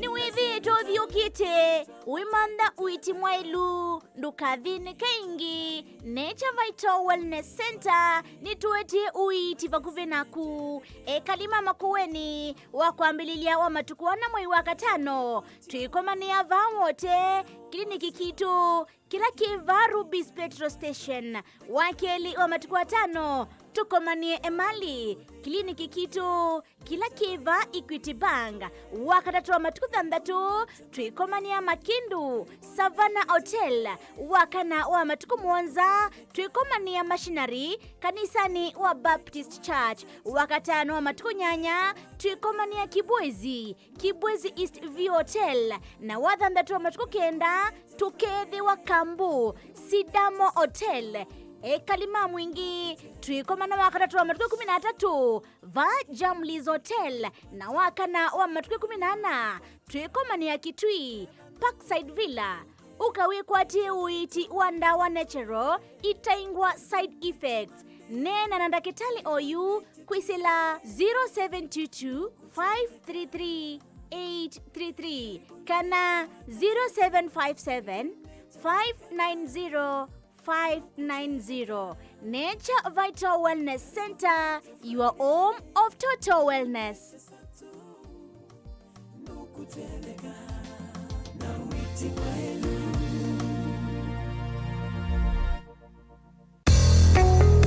Nĩwĩthĩĩtwe ũthiũkĩte wĩmantha ũiiti mwaĩlu? Ndũkathĩnĩke ĩngĩ. Nature Vital Wellness Center nĩtũetie ũiiti vakuvĩ naku. Ekali ma Makueni, wa kwambĩlĩlya wa matukũ ana mwei wa katano, twĩkomanĩa vaa Wote, kiliniki kitũ kĩla kĩ vaa Rubis Petrol Station. Wa kelĩ wa matukũ atano, tũkomanĩe Emali, kiliniki kitũ kĩla kĩ vaa Equity Bank. Wa katatũ wa matukũ thanthatũ, twĩkomanĩa Makindu, Savannah Hotel. Wa kana wa matukũ mũonza, twĩkomanĩa Machinery, kanisanĩ wa Baptist Church. Wa katano wa matukũ nyanya, twĩkomanĩa Kibwezi, Kibwezi East View Hotel, na wa thanthatũ wa matukũ kenda, tũkeethĩwa Kambu, Sidamo Hotel. Ekali ma Mwingi, twĩkomana wa katatũ wa matukũ ĩkũmi na atatũ, vaa Jamlis Hotel, na wa kana wa matukũ ĩkũmi na ana, twĩkomanĩa Kitui, Parkside Villa. Ũka wĩkwatĩe ũiiti wa ndawa natural, itaingwa side effects. Neena na ndakĩtalĩ oyu kwĩsĩla zero seven two two, five three three, eight three three kana zero seven five seven, five nine zero, five nine zero. Nature Vital Wellness Center, your home of total wellness.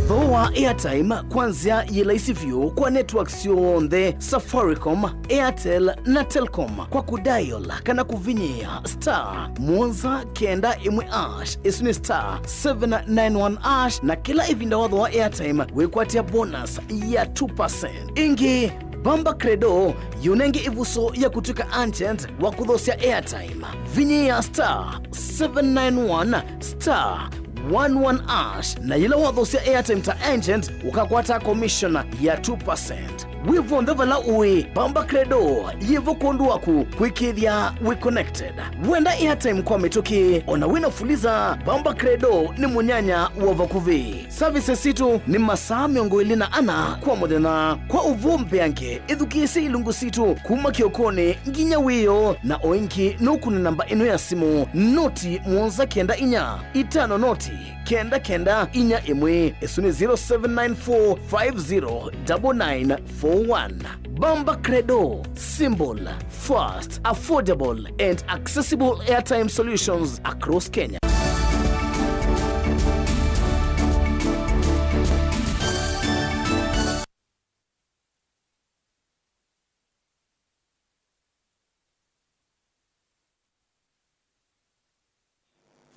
Thooa airtime kwa nzĩa yĩ laisi vyũ kwa network syonthe: Safaricom, Airtel na Telcom kwa kũdial kana kũvinyĩĩa star mũonza kenda ĩmwe hash, ĩsu nĩ star seven nine one hash, na kĩla ĩvinda wathooa airtime wĩkwatĩa bonus ya two percent. Ĩngĩ, Bamba Credo yĩũnenge ĩvuso ya kũtw'ĩka agent wa kũthoosya airtime. Vinyĩĩa star seven nine one star one one hash, na yĩla wathoosya airtime ta agent, ũkakwataa commission ya two percent. Wĩ vonthe vala ũĩ, Bamba Credo yĩvo kwondũ waku kwĩkĩĩthya wĩ connected. Wenda airtime kwa mĩtũkĩ, ona wĩna Fuliza, Bamba Credo nĩ mũnyanya wa vakuvĩ. Services sitũ nĩ masaa mĩongo ĩlĩ na ana kwa mũthenya. Kwa ũvoo mbeange, ĩthukĩĩsye ilungu sitũ kuma kĩokonĩ nginya wĩoo, na o ĩngĩ nũkũne namba ĩno ya simũ, noti mũonza kenda inya itano noti kenda kenda inya ĩmwe. Ĩsu nĩ zero seven nine four five zero double nine four one. Bamba Credo, simple, fast, affordable, and accessible airtime solutions across Kenya.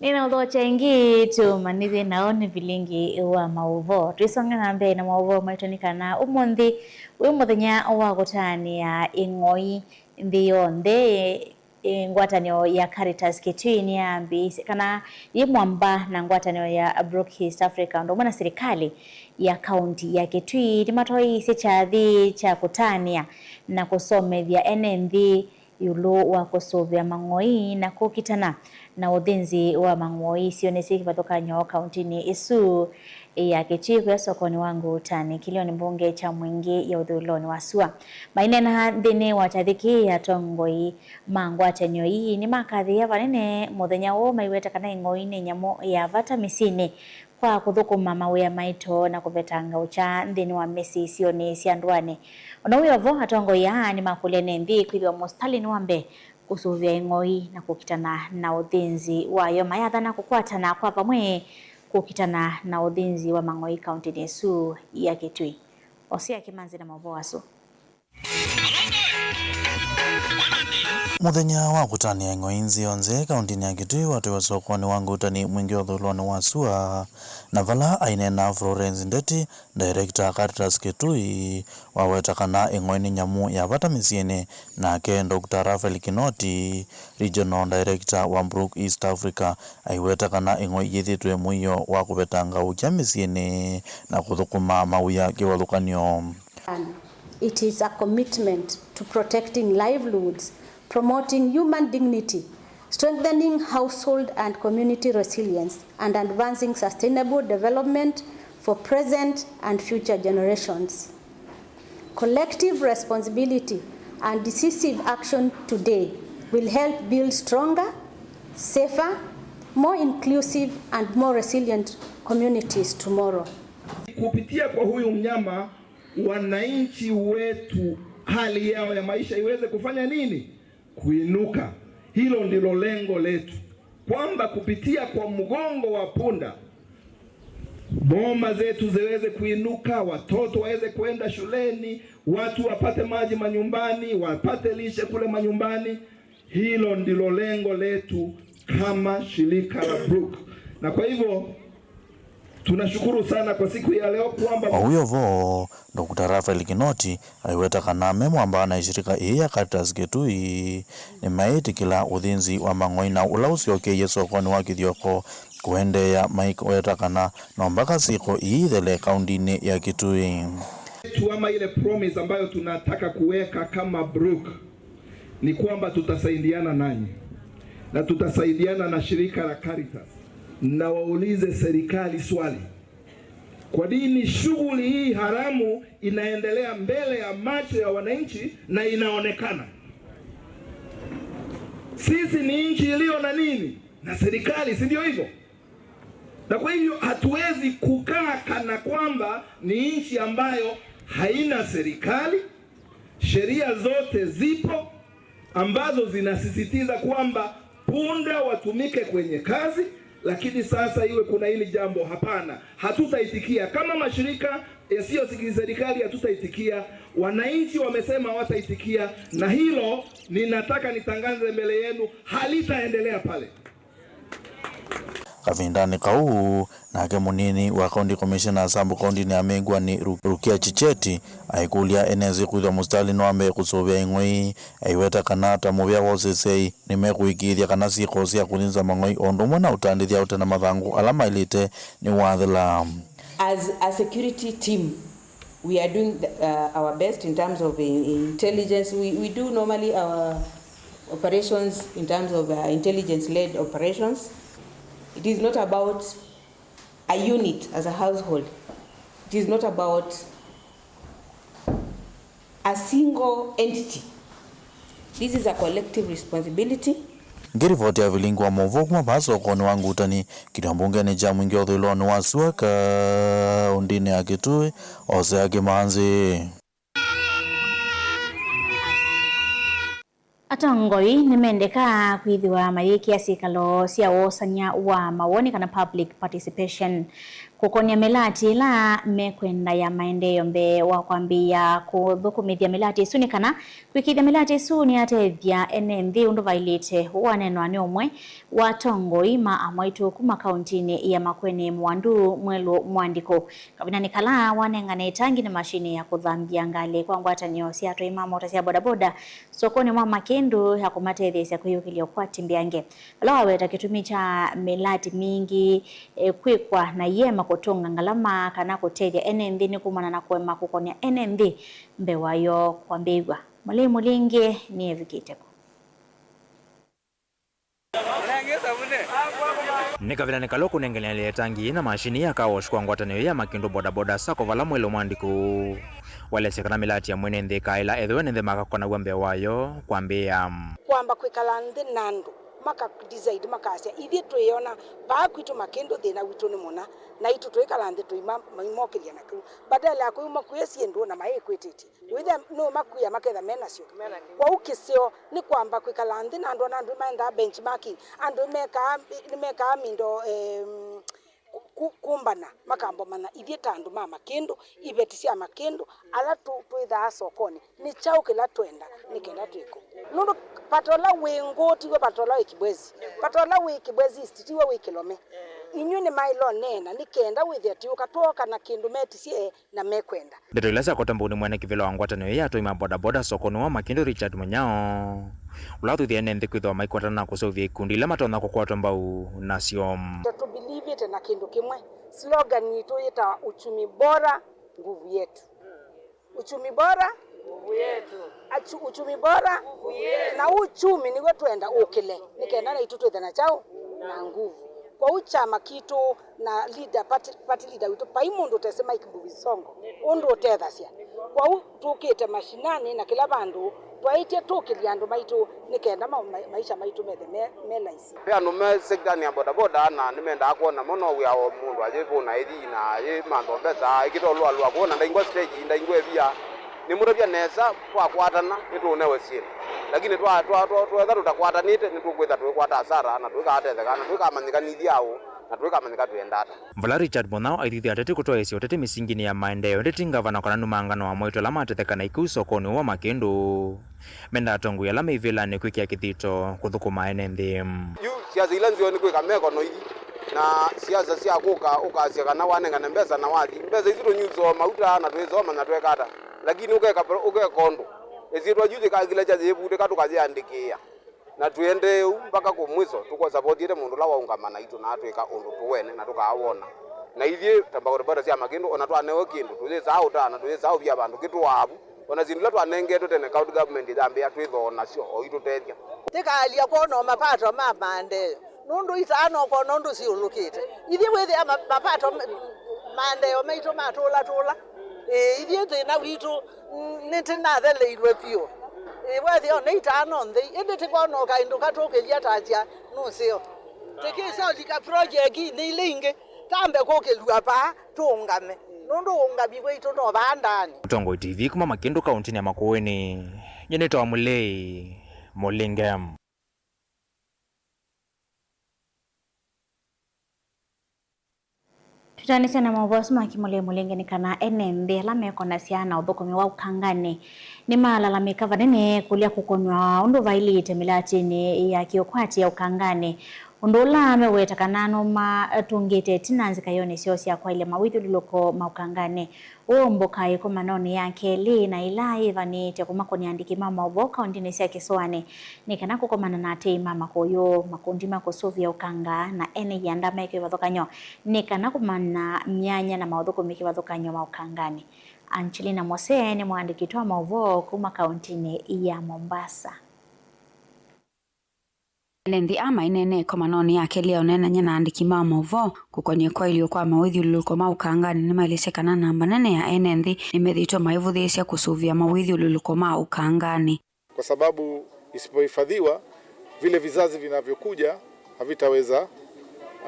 Nĩnaũthokya ĩngĩ, tũmanyĩthye nao nĩ vilingi wa maũvoo. Twĩsonge na mbee na maũvoo maitũ nĩ kana ũmũnthĩ wĩ mũthenya wa kũtanĩa ĩng'oi nthĩ yonthe. Ĩ, ngwatanĩo ya Caritas Kitui nĩyambĩĩsye kana yĩ mwamba na ngwatanĩo ya Brook East Africa ũndũ ũmwe na silikalĩ ya kaunti ya Kitui nĩmatwaĩĩsye kyathĩ kya kũtanĩa na kũsomethya ene nthĩ ĩũlũ wa kũsũvĩa mang'oi na kũkitana na ũthĩnzi wa mang'oi isionĩ syĩ kĩvathũkany'o kauntinĩ ĩsu ya Kitui, kũya sokonĩ wa Ngutani, kĩlĩonĩ mbunge kya Mwingĩ ya ũthũĩlonĩ wa sua. Maineena nthĩnĩ wa kyathĩ kĩĩ, atongoi ma ngwatanĩo ii nĩmakathĩĩa vanene mũthenya ũũ, maiweta kana ĩng'oi nĩ nyamũ ya vata mĩsyĩnĩ kwa kũthũkũma mawĩa maito na kũvetanga ũkya nthĩnĩ wa mĩsyĩ isionĩ sya ndũanĩ. O na wĩ o vo, atongoi aa nĩmakũlya ene nthĩ kwĩthĩwa mũsitalĩnĩ wa mbee kũsũvĩa ĩng'oi na kũkitana na ũthĩnzi wayo, mayathana kũkwatana kwa vamwe kũkitana na ũthĩnzi wa mang'oi kauntinĩ ĩsu ya Kitui. Osea Kĩmanzi na maũvoo asu. Mũthenya wa kũtanĩa ĩng'oi nzĩ yonthe kauntinĩ ya Kitui watwĩwe sokonĩ wa Ngutani Mwingĩ ũthũĩlonĩ wa sua, na vala aineena Florence Ndeti, Director Caritas Kitui, waweta kana ĩng'oi nĩ nyamũ ya vata mĩsyĩnĩ, nake Doctor Raphael Kinoti, Regional Director wa Brook East Africa, aiweta kana ĩng'oi yĩthĩtwe mũio wa kũvetanga ũkya mĩsyĩnĩ na kũthũkũma mawĩa kĩvathũkany'o. It is a commitment to protecting livelihoods, promoting human dignity, strengthening household and community resilience, and advancing sustainable development for present and future generations. Collective responsibility and decisive action today will help build stronger, safer, more inclusive, and more resilient communities tomorrow. Kupitia kwa huyu mnyama, wananchi wetu hali yao ya maisha iweze kufanya nini? Kuinuka. Hilo ndilo lengo letu, kwamba kupitia kwa mgongo wa punda, boma zetu ziweze kuinuka, watoto waweze kwenda shuleni, watu wapate maji manyumbani, wapate lishe kule manyumbani. Hilo ndilo lengo letu kama shirika la Brook. Na kwa hivyo, tunashukuru sana kwa siku ya leo kwamba o wĩ o vo, Doctor Raphael Kinoti aiweta kana me mwamba na ĩshirika ĩĩ ya Caritas Kitui nĩmeĩtĩkĩla ũthĩnzi wa mang'oi na ũla ũsyokeie sokonĩ wa Kĩthyoko kũendeea, maiweta kana no mbaka syĩko ii ithele kauntinĩ ya Kitui. Yetu ama ile promise ambayo tunataka kuweka kama Brook ni kwamba tutasaidiana nanyi na tutasaidiana na shirika la Caritas. Na waulize serikali swali, kwa nini shughuli hii haramu inaendelea mbele ya macho ya wananchi na inaonekana? Sisi ni nchi iliyo na nini? Na serikali, si ndio hivyo? Na kwa hivyo hatuwezi kukaa kana kwamba ni nchi ambayo haina serikali. Sheria zote zipo ambazo zinasisitiza kwamba punda watumike kwenye kazi, lakini sasa iwe kuna hili jambo, hapana, hatutaitikia. Kama mashirika yasiyo ya serikali hatutaitikia, wananchi wamesema hawataitikia, na hilo ninataka nitangaze mbele yenu, halitaendelea pale. Kavindanĩ kau, nake mũnini wa County Commissioner Sub County ya Mĩngwani, Ru-, Rukia Chicheti, aikũlya ene nzĩ kwĩthwa mũsitalĩnĩ wa mbee kũsũvĩa ĩng'oi, aiweta kana ta mũvĩa wa ũseseĩ nĩmekũĩkĩĩthya kana syĩko sya kũthĩnza mang'oi o ũndũ ũmwe na ũtandĩthya ũtana mathangũ ala maĩlĩte nĩwathela. As a security team, We are doing the, uh, our best in terms of, uh, intelligence. We, we do normally our operations in terms of, uh, intelligence-led operations. It is not about a unit as a household. It is not about a single entity. This is a collective responsibility. Ngĩrivoti ya vilingi wa maũvoo kuma vaa sokonĩ wa Ngutani, kĩlio mbungenĩ kya Mwingi ũthũĩlonĩ wa sua kaũndĩnĩ ya Kitui, Hosea Kĩmanzi. Atongoi nĩmendekaa kwĩthĩwa mayĩkĩa syĩkalo sya wosany'a wa mawoni kana public participation kũkonĩa mĩlatĩ ĩla mekwenda ya maendeeo mbee wa kwambĩĩa kũthũkũmĩthya mĩlatĩ ĩsu, nĩ kana kũĩkĩĩthya mĩlatĩ ĩsu nĩyatethya ene nthĩ ũndũ vaĩlĩte. Ũũ waneenwa nĩ ũmwe wa atongoi ma amwaitũ kuma kaũntĩnĩ ya Makueni, Mwandu Mwelu Mwandikũ. Kavindanĩ kala wanengane ĩtangi na mashini ya kũthambya ngalĩ kwa ngwatanĩo sya atwai ma mota sya bodaboda sokonĩ wa Makĩndũ ya kũmatetheesya kwĩyũkĩlya ũkwati mbeange, vala waweta kĩtumi kya mĩlatĩ mingĩ, eh, kwĩkwa na iema kũtũnga ngalama kana kũtethya ene nthĩ nĩ kumana na kũema kũkonĩa ene nthĩ mbee wayo kwambĩĩw'a. Mũlei Mũlingi nĩevikĩte kũ? Nĩ kavindanĩ kala ũkũnenganĩa ĩtangi na mashini ya car wash kwa ngwatanĩo ya Makĩndũ bodaboda sacco vala Mwelu Mwandikũ waelesya kana mĩlatĩ ya mwene nthĩ ĩkaĩla ethĩwa ene nthĩ makakonaw'a mbee wayo kwambĩĩa. Kwamba kwĩkala nthĩ na andũ, maka decide, makasya, "Ithyĩ twĩona vaa kwitũ Makĩndũ thĩna witũ nĩ mũna, naitũ tũikala nthĩ tũima-, maimokĩlya na kĩu, badala ya kũima kwĩ syĩndũ na mayĩkwĩtĩtye." Wĩthĩa nũmakuĩa maketha me nasyo. Kwoou kĩseo nĩ kwamba kwĩkala nthĩ na andũ, na andũ maendaa benchmarking, andũ mekaa, nĩmekaa mindo, em, ku-, ku-, kũmbana, makamba ũmanya ithyĩ ta andũ ma Makĩndũ, iveti sya Makĩndũ, ala tũ-, twĩthaa sokonĩ, nĩ kyaũ kĩla twenda nĩ kenda twĩko? Nũndũ vata ũla wĩ Ngũũ tiw'o vata ũla wĩ Kibwezi, vata ũla wĩ Kibwezi East tiw'o wĩ Kĩlome. Inyw'ĩ nĩmaĩle ũneena nĩ kenda wĩthĩa tiũka twooka na kĩndũ metisye na mekwenda. Ndeto ila syakwata mbau nĩ mwene kĩvĩla wa ngwatanĩo ya atwai ma bodaboda sokonĩ wa Makĩndũ, Richard Mũnyao, ũla wathuthya ene nthĩ kwĩthĩwa maikwatana na kũseũvya ikundi ila matonya kũkwatwa mbau nasyo. Tũbelievĩte na kĩndũ kĩmwe, slogan yitũ yĩtawa uchumi bora, nguvu yetu. Uchumi bora, nguvu yetu. Achu-, uchumi bora, nguvu yetu. Na uchumi nĩw'o twenda ũkĩle, nĩ kenda naitũ twĩthe na kyaũ? Na nguvu. Kwoou kyama kitũ na leader, party, party leader witũ, vai mũndũ ũtesĩ Mike Mbuvi Sonko, ũndũ ũtethasya. Kwoou tũkĩte mashinani na kĩla vandũ, twaĩtye tũkĩlye andũ maitũ nĩ kenda ma-, ma-, maisha maitũ methe me, me laisi. Ve andũ me sekitani ya bodaboda na nĩmendaa kwona mo no wĩa o mũndũ ayĩvũna ĩthi na ayĩmantha mbesa, ĩkĩta ũlũalũa kwona ndaingwa stage, ndaingwa ĩvia. Nĩmũtavya nesa, twakwatana, nĩtũũnewe syĩndũ. Lakini twa, twa, twa, twetha tũtakwatanĩte, nĩtũkwĩtha tũikwata asara, na tũikaatetheka, na tũikamanyĩka nĩ ithyĩ aũ, na tũikamanyĩka twĩenda ata. Vala Richard Mũnyao aithuthya ateti kũtwaĩĩsya ũteti mĩsinginĩ ya maendeeo, ĩndĩ ti ngavana kana numangano wa mwaitũ ala matetheka na ikuũ sokonĩ wa Makĩndũ. Menda atongoi ala me ivĩlanĩ kwĩkĩa kĩthito kũthũkũma ene nthĩ. Yu siasa ila nzeo nĩ kwĩka meko noithi, na siasa sya kũka ũkasya kana wanengane mbesa na wathi. Mbesa isu tũnyusaa mauta na twĩsoma na tweka ata, lakini ũkeka, ũkeka ũndũ ĩsyĩtwa yu yĩkakila kya yĩvutĩka tũkayĩandĩkĩĩa. Na tũendee ũu mpaka kũ mwiso, tũkũsavotiete mũndũ ũla waũngama naitũ na atwĩka ũndũ tũwene na tũkawona. Na ithyĩ ta bodaboda sya Makĩndũ, o na twanewe kĩndũ, tũyĩsaa ũtaa na tũyĩsaa ũvia vandũ kĩtũaa vu. O na syĩndũ ila twanengetwe tene county government yambĩĩa twĩthoo nasyo, o itũtethya. Tĩkaalya kwona o mapato ma maendeeo, nũndũ itaa no kwona ũndũ siũlũkĩte. Ithyĩ wĩthĩa ma-, mapato ma-, maendeeo maitũ matũla tũla. Ĩĩ, ithyĩ thĩna witũ N-, nĩtĩnatheleilwe vyũ. Ĩ, wethĩa ona itano nthei, ĩndĩ tĩkwona o kaĩndũ katũkĩlya tasya nũseo. Tĩkĩsa ũlika projekinĩ ila ingĩ, tambe kũkĩlw'a vaa, tũũngame. Nũndũ ũũngami waitũ no vaa ndaanĩ. Mũtongoi T V kuma Makĩndũ kaũntĩnĩ ya Makueni, nyie nĩtawa Mũlei Mũlinge. Twĩtanĩsya na maũvoo asu ma kĩmũlĩmũlĩ ĩngĩ nĩ kana ene nthĩ ala mekonasya na ũthũkũmi wa ũkanganĩ nĩmalalamĩka vanene kũlya kũkonywa ũndũ vaĩlĩte mĩlatĩnĩ ya kĩũkwati ya ũkanganĩ, ũndũ ũla meweta kana nũmatũngĩte ĩtina nzĩkaĩonĩ syoo sya kwaĩlya mawĩthyũlũlũko ma ũkanganĩ. Ũũ mboka ĩkomanonĩ ya kelĩ na ĩla yĩvanĩte kũmakonĩa andĩki ma maũvoo kaũntĩnĩ sya kĩsũanĩ nĩ kana kũkomana na atei ma makũyũ, makundi ma kũsũvĩa ũkanga, na ene ianda me kĩvathũkany'o nĩ kana kũmanya myanya na maũthũkũmi kĩvathũkany'o ma ũkanganĩ. Angelina Mose nĩ mũandĩki witũ wa maũvoo kuma kauntinĩ ya Mombasa. Ene nthĩ aa maineenea ĩkomanonĩ ya kelĩ ya ũneenany'a na aandĩki ma maũvoo kũkonye kwaĩlw'a kwa mawĩthyũlũlũko ma ũkanganĩ nĩmaelesya kana namba nene ya ene nthĩ nĩmethĩĩtwe maivũthĩĩsya kũsũvĩa mawĩthyũlũlũko ma ũkanganĩ. Kwa sababu isipohifadhiwa, vile vizazi vinavyokuja havitaweza,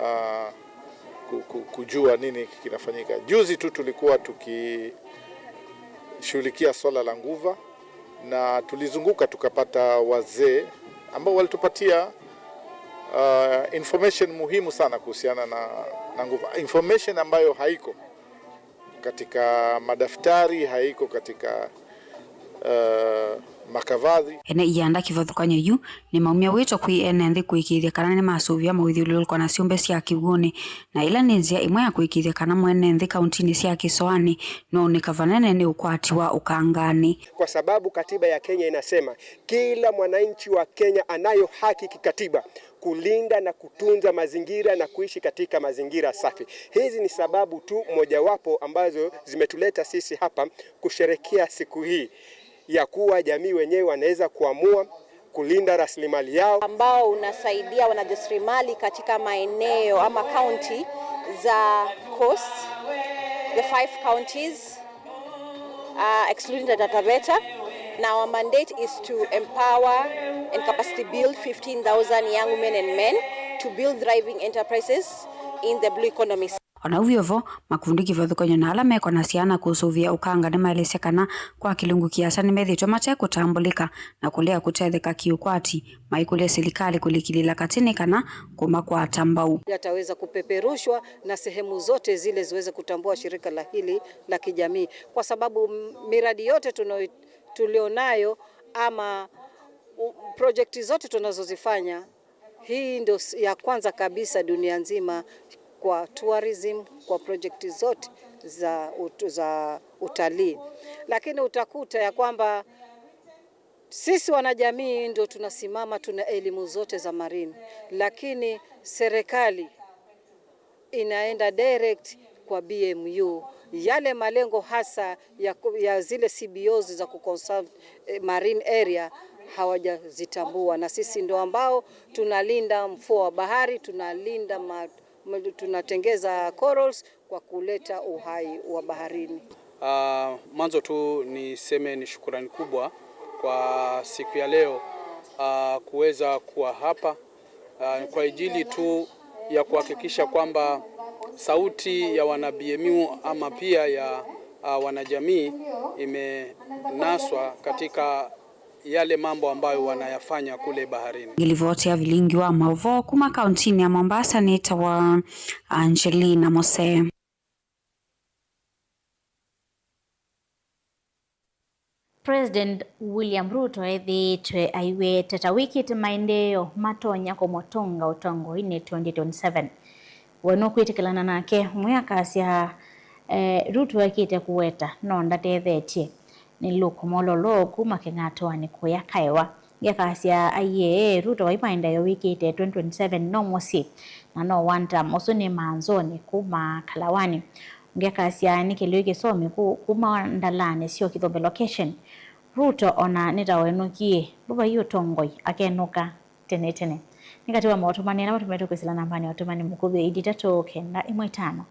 ah, ku-, ku-, kujua nini kinafanyika. Juzi tu tulikuwa tukishughulikia swala la nguva na tulizunguka tukapata wazee ambao walitupatia, ah, information muhimu sana kuhusiana na, na nguva. Information ambayo haiko katika madaftari, haiko katika, eh, makavazi. Ene ianda kĩvathũkany'o yu nĩmaumya wĩto kwĩ ene nthĩ kũĩkĩĩthya kana nĩmasũvĩa mawĩthyũlũlũko na syũmbe sya kĩw'ũnĩ, na ĩla nĩ nzĩa ĩmwe ya kũĩkĩĩthya kana mwene nthĩ kauntinĩ sya kĩsoanĩ nũũnĩka vanene nĩ ũkwati wa ũkanganĩ. Kwa sababu katiba ya Kenya inasema kila mwananchi wa Kenya anayo haki kikatiba kulinda na kutunza mazingira na kuishi katika mazingira safi. Hizi ni sababu tu mojawapo ambazo zimetuleta sisi hapa kusherekea siku hii ya kuwa jamii wenyewe wanaweza kuamua kulinda rasilimali yao. Ambao unasaidia wanajasiriamali katika maeneo ama kaunti za coast, the five counties, uh, excluding Taita Taveta. Now our mandate is to empower and capacity build fifteen thousand young women and men to build thriving enterprises in the blue economy. O na ũu wĩ o vo, makundi kĩvathũkany'o na ala meko na syana kũsũvĩa ũkanga nĩmaelesya kana kwa kĩlungu kĩasa nĩmethĩĩtwe mate kũtambũlĩka na kũlea kũtetheka kĩũkwati, maikũlya silikalĩ kũlikĩlĩĩla katĩ nĩ kana kũmakwata mbau. Yataweza kupeperushwa na sehemu zote zile ziweze kutambua shirika la hili la kijamii, kwa sababu m-, miradi yote tunayo-, tulionayo ama u-, projekti zote tunazozifanya, hii ndio s-, ya kwanza kabisa dunia nzima kwa tourism, kwa projekti zote za ut-, za utalii. Lakini utakuta ya kwamba sisi wanajamii ndio tunasimama, tuna elimu zote za marine, lakini serikali inaenda direct kwa B M U. Yale malengo hasa ya ku-, ya zile C B Os za kuconserve, eh, marine area hawajazitambua, na sisi ndo ambao tunalinda mfuo wa bahari, tunalinda ma-, ma-, tunatengeza corals kwa kuleta uhai wa baharini. Ah, mwanzo tu niseme ni shukrani kubwa kwa siku ya leo, ah, kuweza kuwa hapa, ah, kwa ajili tu ya kuhakikisha kwamba sauti ya wana B M U ama pia ya, ah, wanajamii imenaswa katika yale mambo ambayo wanayafanya kule baharini. Ngĩlivoti ya vilingi wa maũvoo kuma kauntinĩ ya Mombasa nĩtawa Angelina Mose. President William Ruto ethĩĩtwe aiweta ta wĩkĩte maendeeo matonya kũmũtũnga ũtongoinĩ twenty twenty-seven. We nũkwĩtĩkĩlana nake? Ũmwe akasya, eh, Ruto ekĩte kũweta, no ndatethetye. Nĩ Luke Mololo kuma Kĩng'atũanĩ kũya Kaewa. Ũngĩ akasya, aiee, Ruto vai maendeeo wĩkĩte twenty twenty-seven no mũsyĩ, na no one term. Ũsu nĩ Manzoni kuma Kalawani. Ũngĩ akasya, nĩ Kĩlĩu Kĩsomi ku-, kuma Ndalani syo Kĩthũmbe location. Ruto ona nĩtawenũkie, vo vai ũtongoi, akenũka tene tene. Nĩ katĩ wa maũtũmani ala matũmĩtwe kwĩsĩla nambanĩ ya ũtũmani mũkuvĩ eight three three kenda ĩmwe tano.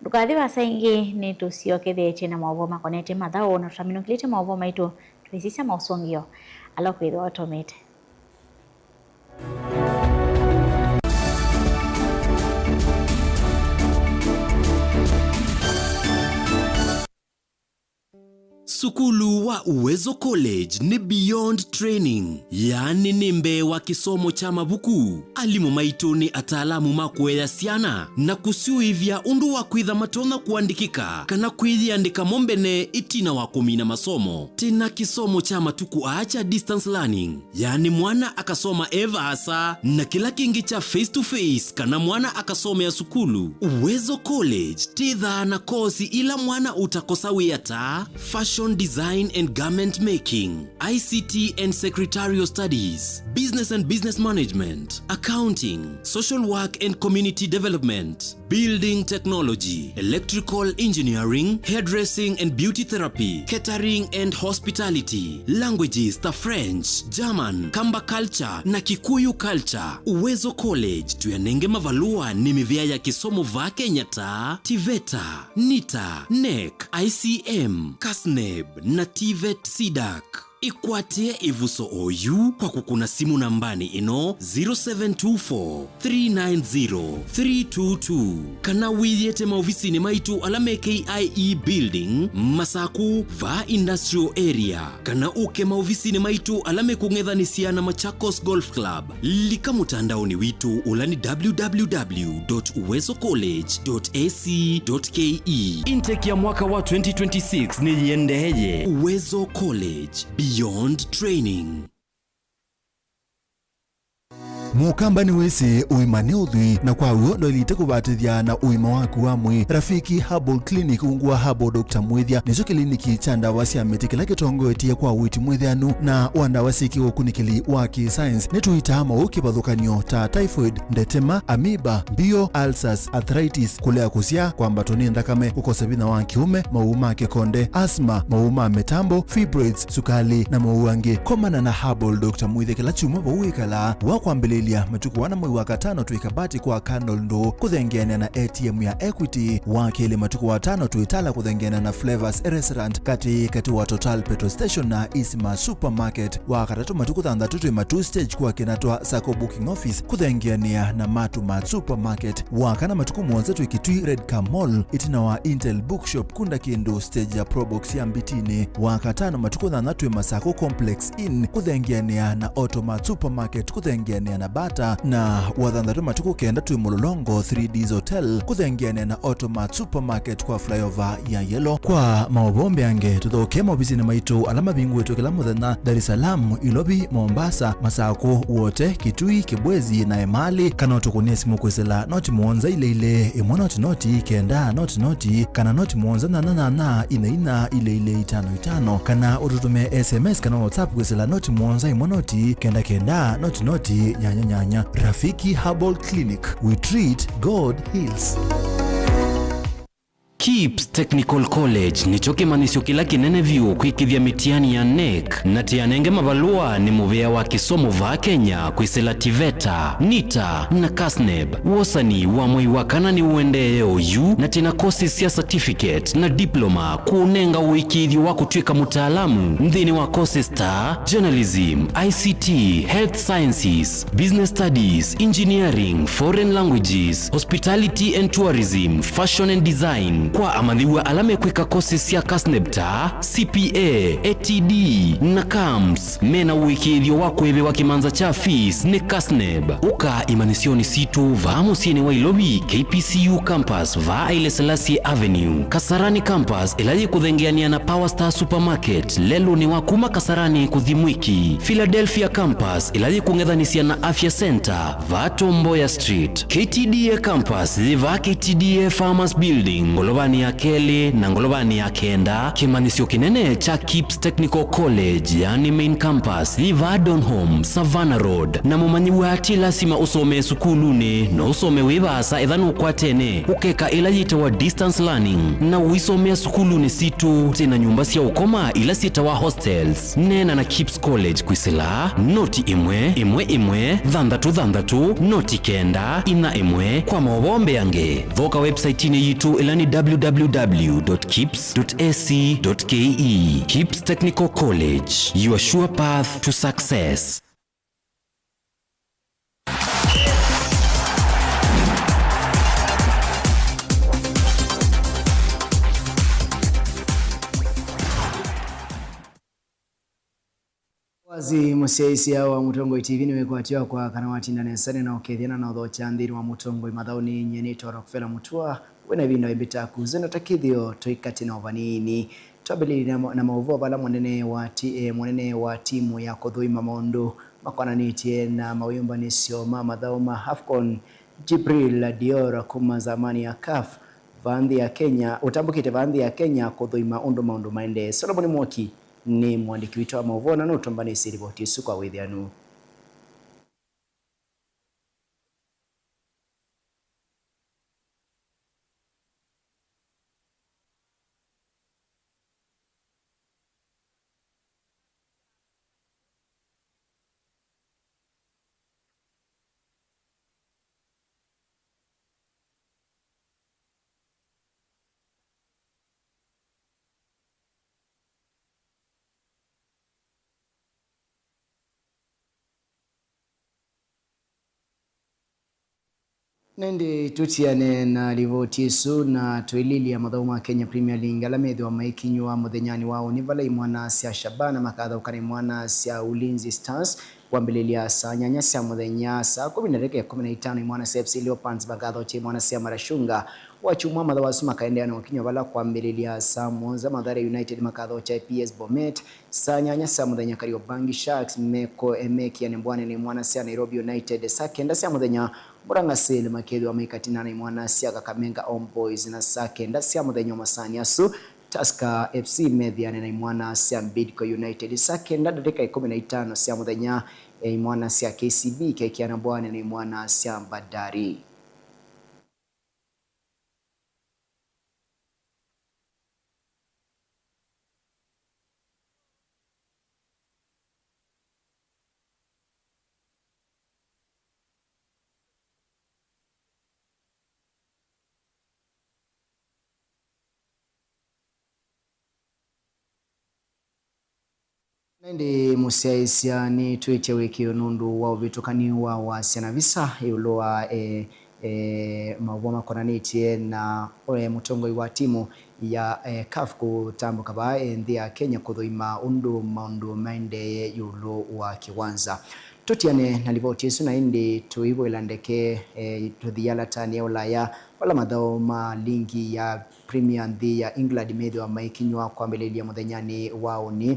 Ndũkathi vaasa ĩngĩ, nĩtũsyokethetye na maũvoo makonetye mathaũ, na tũtaminũkĩlĩtye maũvoo maitũ, tũisisya maũsũngĩo ala ũkwĩthĩwa ũtũmĩte. Sukulu wa Uwezo College nĩ beyond training, yaani nĩ mbee wa kĩsomo kya mavuku. Alimũ maitũ nĩ ataalamu ma kũea syana na kũsyũĩvya ũndũ wa kwĩtha matonya kũandĩkĩka kana kwĩyĩandĩka mo mbene ĩtina wa kũmina masomo. Twĩ na kĩsomo kya matukũ aa kya distance learning, yaani mwana akasoma e vaasa, na kĩla kĩngĩ kya face to face kana mwana akasomea sukulu. Uwezo College twĩthaa na kosi ila mwana ũtakosa wĩa ta fashion design and garment making, I C T and secretarial studies, business and business management, accounting, social work and community development, building technology, electrical engineering, hairdressing and beauty therapy, catering and hospitality, languages ta French, German, Kamba culture na Kikuyu culture. Uwezo College tũyanenge mavalũa nĩ mĩvĩa ya kĩsomo vaa Kenya ta TVETA, NITA, NEC, I C M, CASNEB na TVET CDAC. Ĩkwatĩe ĩvuso oyu kwa kũkũna simũ nambanĩ ĩno, zero seven two four, three nine zero, three two two, kana wĩyĩte maovisinĩ maitũ ala me K I E Building, Masaku, vaa Industrial Area, kana ũke maovisinĩ maitũ ala mekũng'ethanĩsya na Machakos Golf Club. Lika mũtandaonĩ witũ ũla nĩ www dot uwezo college dot ac dot ke. Intake ya mwaka wa twenty twenty-six nĩyĩendeeye. Uwezo College, beyond training. Mũkamba nĩwĩsĩ ũima nĩ ũthwii, na kwa w'o ndwaĩlĩte kũvatĩthya na ũima waku wa mwĩĩ. Rafiki Herbal Clinic, ungu wa Herbal Doctor Mwĩthya, nĩkyo kĩliniki kya ndawa sya mĩtĩ kĩla kĩtongoetye kwa ũiiti mwĩthĩanu na wa ndawa syĩ kĩũkunĩkĩli wa kĩ-science. Nĩtũitaa maũũ kĩvathũkany'o ta typhoid, ndetema, amoeba, mbio, ulcers, arthritis, kũlea kũsyaa, kwambatwa nĩ nthakame, kũkosa vinya wa kĩũme, maũũ ma kĩkonde, asthma, maũũ ma mĩtambo, fibroids, sukalĩ, na maũũ angĩ. Komana na Herbal Doctor Mwĩthya kĩla kyumwa vau wĩkalaa. Wa kwambĩlĩlya, matukũ ana mwei wa katano twĩ Kabati kwa Candle Ndũũ, kũthengeanĩa na A T M ya Equity. Wa kelĩ, matukũ wa tano twĩ Tala, kũthengeanĩa na Flavors Restaurant, katĩ katĩ wa Total Petrol Station na Isma Supermarket. Wa katatũ, matukũ thanthatũ twĩ Matuu Stage kwa Kinatwa Sacco Booking Office, kũthengeanĩa na Matu Mart Supermarket. Wa kana, matukũ mũonza twĩ Kitui Red Car Mall, ĩtina wa Intel Bookshop, kunda kĩndũ stage ya Probox ya Mbitinĩ. Wa katano, matukũ thanthatũ twĩ Masaku Complex Inn, kũthengeanĩa na Auto Mart Supermarket, kũthengeanĩa na Bata. Na wa thanthatũ, matukũ kenda twĩ Mũlolongo three Ds Hotel, kũthengeanĩa na Auto Mart Supermarket kwa flyover ya Yellow. Kwa maũvoo mbeange, tũthokee maovisinĩ maitũ ala mavingũĩtwe kĩla mũthenya, Dar es Salaam, Ilovi, Mombasa, Masaku, Wote, Kitui, Kibwezi na Emali, kana ũtũkũnĩe simũ kwĩsĩla noti mũonza ilĩ ilĩ, ĩmwe noti noti, kenda noti noti, kana noti mũonza nyanya nyanya, inya inya, ilĩ ilĩ, itano itano, kana ũtũtũmĩe S M S kana WhatsApp kwĩsĩla noti mũonza ĩmwe noti, kenda kenda, noti noti, nyanya nyanya. Rafiki Herbal Clinic, we treat, God heals. KIPS Technical College nĩkyo kĩmanyĩsyo kĩla kĩnene vyũ kwĩkĩthya mĩtiani ya NEC, na tĩanenge mavalũa nĩ mũvĩa wa kĩsomo vaa Kenya kwĩsĩla TVETA, NITA, na CASNEB. Wosani wa mwei wa kana nĩũendeeye oyu, na twĩna courses sya certificate na diploma kũũnenga ũĩkĩĩthyo wa kũtw'ĩka mũtaalamu nthĩnĩ wa courses ta journalism, I C T, health sciences, business studies, engineering, foreign languages, hospitality and tourism, fashion and design. Kwa amanyĩw'a ala mekwĩka courses sya CASNEB ta C P A, A T D, na CAMS, mena ũĩkĩĩthyo wa kũĩvĩwa kĩmanza kya fees nĩ CASNEB. Ũka imanyĩsyonĩ sitũ vaa mũsyĩnĩ wa Ilovi, K P C U campus, vaa Haile Selassie Avenue, Kasarani campus, ĩla yĩkũthengeanĩa na Power Star Supermarket, lelũnĩ wa kuma Kasarani kũthi Mwiki, Philadelphia campus, ĩla yĩkũng'ethanĩsya na Afya Center, vaa Tom Mboya Street, K T D A campus, yĩ vaa K T D A Farmers Building, ngolovanĩ ya kelĩ na ngolovanĩ ya kenda. Kĩmanyĩsyo kĩnene kya KIPS Technical College, yani main campus, yĩ vaa Donholm, Savannah Road. Na mũmanyĩw'a ti lasima ũsomee sukulunĩ, no ũsome wĩ vaasa etha nũkwatene ũkeka ĩla yĩtawa distance learning, na ũisomea sukulunĩ sitũ. Twĩna nyũmba sya ũkoma ila syĩtawa hostels. Neena na KIPS College kwĩsĩla noti ĩmwe ĩmwe ĩmwe thanthatũ thanthatũ noti kenda inya ĩmwe. Kwa maũvoo mbeange, thoka website-inĩ yitũ ĩla nĩ www dot kips dot ac dot ke. KIPS Technical College, your sure path to success. Wazi mũsyaĩĩsya wa Mũtongoi T V nĩwĩkwatya kwa kana watinda nesa nĩ na ũkethya na nothokya nthĩnĩ wa Mũtongoi mathaũnĩ. Nyie nĩtwa Rockefeller Mũtua. Wĩna ĩvinda ĩmbĩ taku zena ta kĩthĩo tũikatĩ na ũvanini. Twambĩlĩlye na, na maũvoo vala mũnene wa ti, eh, mũnene wa timu ya kũthũima maũndũ makonanĩtye na mawĩũmbanĩsyo ma mathaũ ma AFCON, Jibril Dior kuma zamani ya CAF vaa nthĩ ya Kenya, ũtambũkĩte vaa nthĩ ya Kenya kũthũima ũndũ maũndũ maendee. Solomon Mwoki nĩ mũandĩki witũ wa maũvoo na nũtũmbanĩsye livoti ĩsu kwa wĩthĩanu. Na ĩndĩ tũtiane na livoti ĩsu na tũililya mathaũ ma Kenya Premier League ala methĩwa maikinywa mũthenyanĩ wa ũnĩ, vala imwana sya Shabana makathaũka na imwana sya Ulinzi Stars kwambĩlĩlya saa nyanya sya mũthenya. Saa kũmi na ndakĩka ĩkũmi na itano imwana sya F C Leopards makathokya imwana sya Marashunga. Wakyumwa mathaũ asu makaendeea na ũkinywa vala kwambĩlĩlya saa mũonza Mathare United makathokya A P S Bomet. Saa nyanya sya mũthenya Kariobangi Sharks meko-, mekiane mbwanĩ na imwana sya Nairobi United. Saa kenda sya mũthenya Murang'a Seal makethĩwa maikatina na imwana sya Kakamega Homeboyz, na saa kenda sya mũthenya o masaani asu Tusker F C methĩane na imwana sya Bidco United. Saa kenda ndatĩka ĩkũmi na itano sya mũthenya, eh, imwana sya K C B ikekiana mbwanĩ na imwana sya Bandari. Na ĩndĩ mũsyaĩĩsya nĩtwĩtye wĩkĩo nũndũ wa ũvĩtũkani wa wasya na visa ĩũlũ wa, eh, eh, maũvoo makonanĩtye na, eh, mũtongoi wa timu ya, eh, CAF kũtambũka vaa, eh, nthĩ ya Kenya kũthũima ũndũ maũndũ maendee ĩũlũ wa kĩwanza. Tũtiane na livoti ĩsu na ĩndĩ tũivũĩla ndeke, eh, tũthi yalatani ya Ũlaya, vala mathaũ ma lingi ya Premier nthĩ ya England methĩwa maikinywa kwambĩlĩlya mũthenyanĩ wa ũnĩ.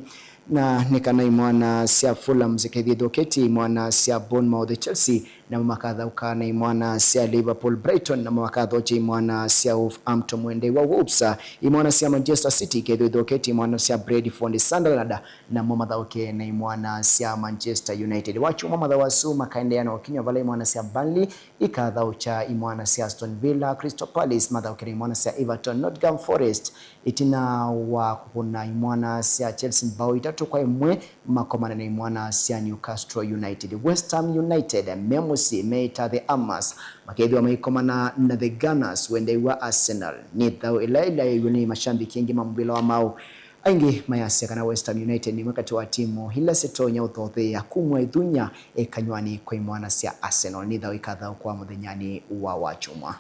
Na nĩ kana imwana sya Fulham sikethĩe ithoketye imwana sya Bournemouth, Chelsea namo makathaũka na imwana sya Liverpool, Brighton namo makathokya imwana sya Wolverhampton, mwendei wa Wolves, imwana sya Manchester City ikethĩwa ithoketye imwana sya Brentford, Sunderland namo mathaũke na imwana sya Manchester United. Wakyumwa mathaũ asu makaendeea na ũkinywa vala imwana sya Burnley ikathaũkya imwana sya Aston Villa, Crystal Palace mathaũke na imwana sya Everton, Nottingham Forest ĩtina wa kũvũna imwana sya Chelsea mbao itatũ kwa ĩmwe makomane na imwana sya Newcastle United. West Ham United me mũsyĩ meĩta The Hammers makethĩwa maikomana na The Gunners, wendei wa Arsenal. Nĩ thaũ ĩla ĩlaĩiw'e nĩ mashambiki aingĩ ma mũvĩla wa maũ. Aingĩ mayasya kana West Ham United nĩ ĩmwe katĩ wa timu ila sitonya ũthotheea kumw'a ĩthunya ĩkanyw'anĩ kwa imwana sya Arsenal. Nĩ thaũ ikathaũkwa mũthenyanĩ wa wakyumwa.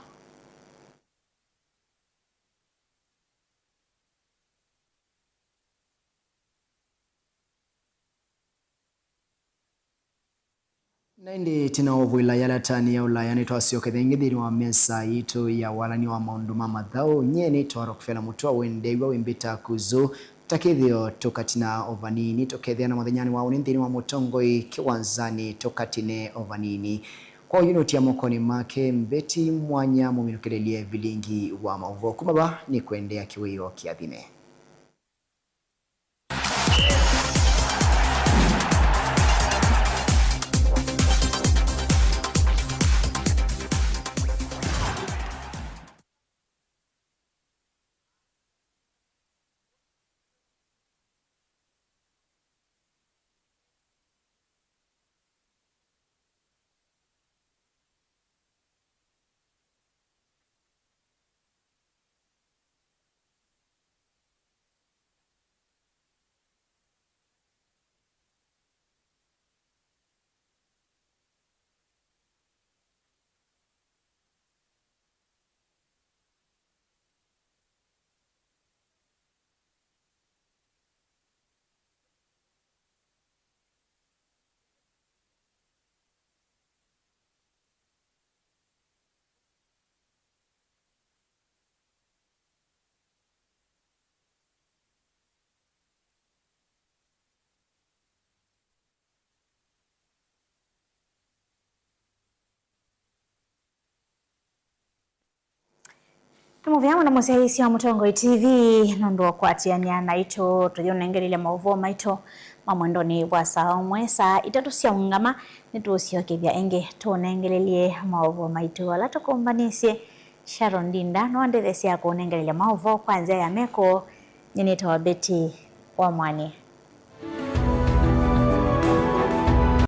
Na ĩndĩ ĩtina wa ũvũĩla yalatani ya Ũlaya, nĩtwasyokethya ĩngĩ nthĩnĩ wa mesa yitũ ya walany'a wa maũndũ ma mathaũ. Nyie nĩtawa Rockefeller Mutua, wendeew'a wĩmbĩta Kuzu. Ta kĩthĩo tũkatina o vanini, tũkethĩana mũthenyanĩ wa ũnĩ nthĩnĩ wa mũtongoi kĩwanzanĩ, tũkatine o vanini. Kwa ũyu nũtia mokonĩ make mbeti mwanya mũminũkĩlĩlye vilingi wa maũvoo. Kuma va nĩ kũendeea kĩwĩoo kĩathime. Nĩ mũvea mũno mũsyaĩĩsya wa Mũtongoi T V nũndũ wa kũatĩanĩa naitũ tũyĩũnengelelya maũvoo maitũ ma mwendonĩ wa saa ũmwe. Saa itatũ sya ũngama nĩtũũsyokethya ĩngĩ tũũnengelelye maũvoo maitũ ala tũkũmbanĩsye. Sharon Ndinda nũandetheesya kũũnengelelya maũvoo kwa nzĩa ya meko. Nyie nĩtawa Betty Wamwani.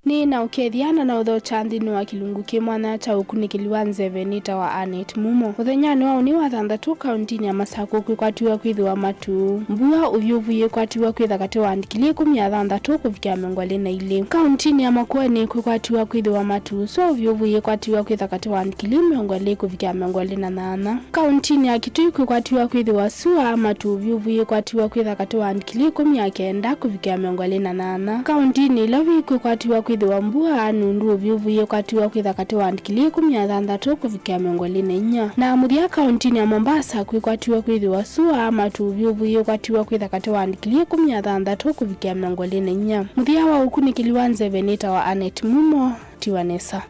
Nĩ Ĩĩ, na ũkethĩa na na ũthokya nthĩnĩ wa kĩlungu kĩ mwanya kya ũkunĩkĩli wa nzeve nĩtawa Annet Mumo. Mũthenyanĩ wa ũnĩ wa thanthatũ, kauntinĩ ya Masakũ kwĩkwatiw'a kwĩthĩwa matu, mbua ũvyũvu yĩkwatiw'a kwĩtha katĩ wa ndikilii ĩkũmi na thanthatũ kũvikĩa mĩongo ĩlĩ na ilĩ. Kauntinĩ ya Makueni kwĩkwatiw'a kwĩthĩwa matu, sua ũvyũvu yĩkwatiw'a kwĩtha katĩ wa ndikilii mĩongo ĩlĩ kũvikĩa mĩongo ĩlĩ na nyanya. Kauntinĩ ya Kitui kwĩkwatiw'a kwĩthĩwa sua, matu, ũvyũvu yĩkwatiw'a kwĩtha katĩ wa ndikilii ĩkũmi na kenda kũvikĩa mĩongo ĩlĩ na nyanya. Kauntinĩ ya Ilovi kwĩkwatiw'a kwĩthĩwa mbua nũndũ ũvyũvu yĩkwatiw'a kwĩtha katĩ wa ndikilii ĩkũmi na thanthatũ kũvikĩa mĩongo ĩlĩ na inya. Na mũthya, kauntinĩ ya Mombasa kwĩkwatiw'a kwĩthĩwa sua, matu, ũvyũvu yĩkwatiw'a kwĩtha katĩ wa ndikilii ĩkũmi na thanthatũ kũvikĩa mĩongo ĩlĩ na inya. Mũthya wa ũkunĩkĩli wa nzeve nĩtawa Annet Mumo, tiwa nesa.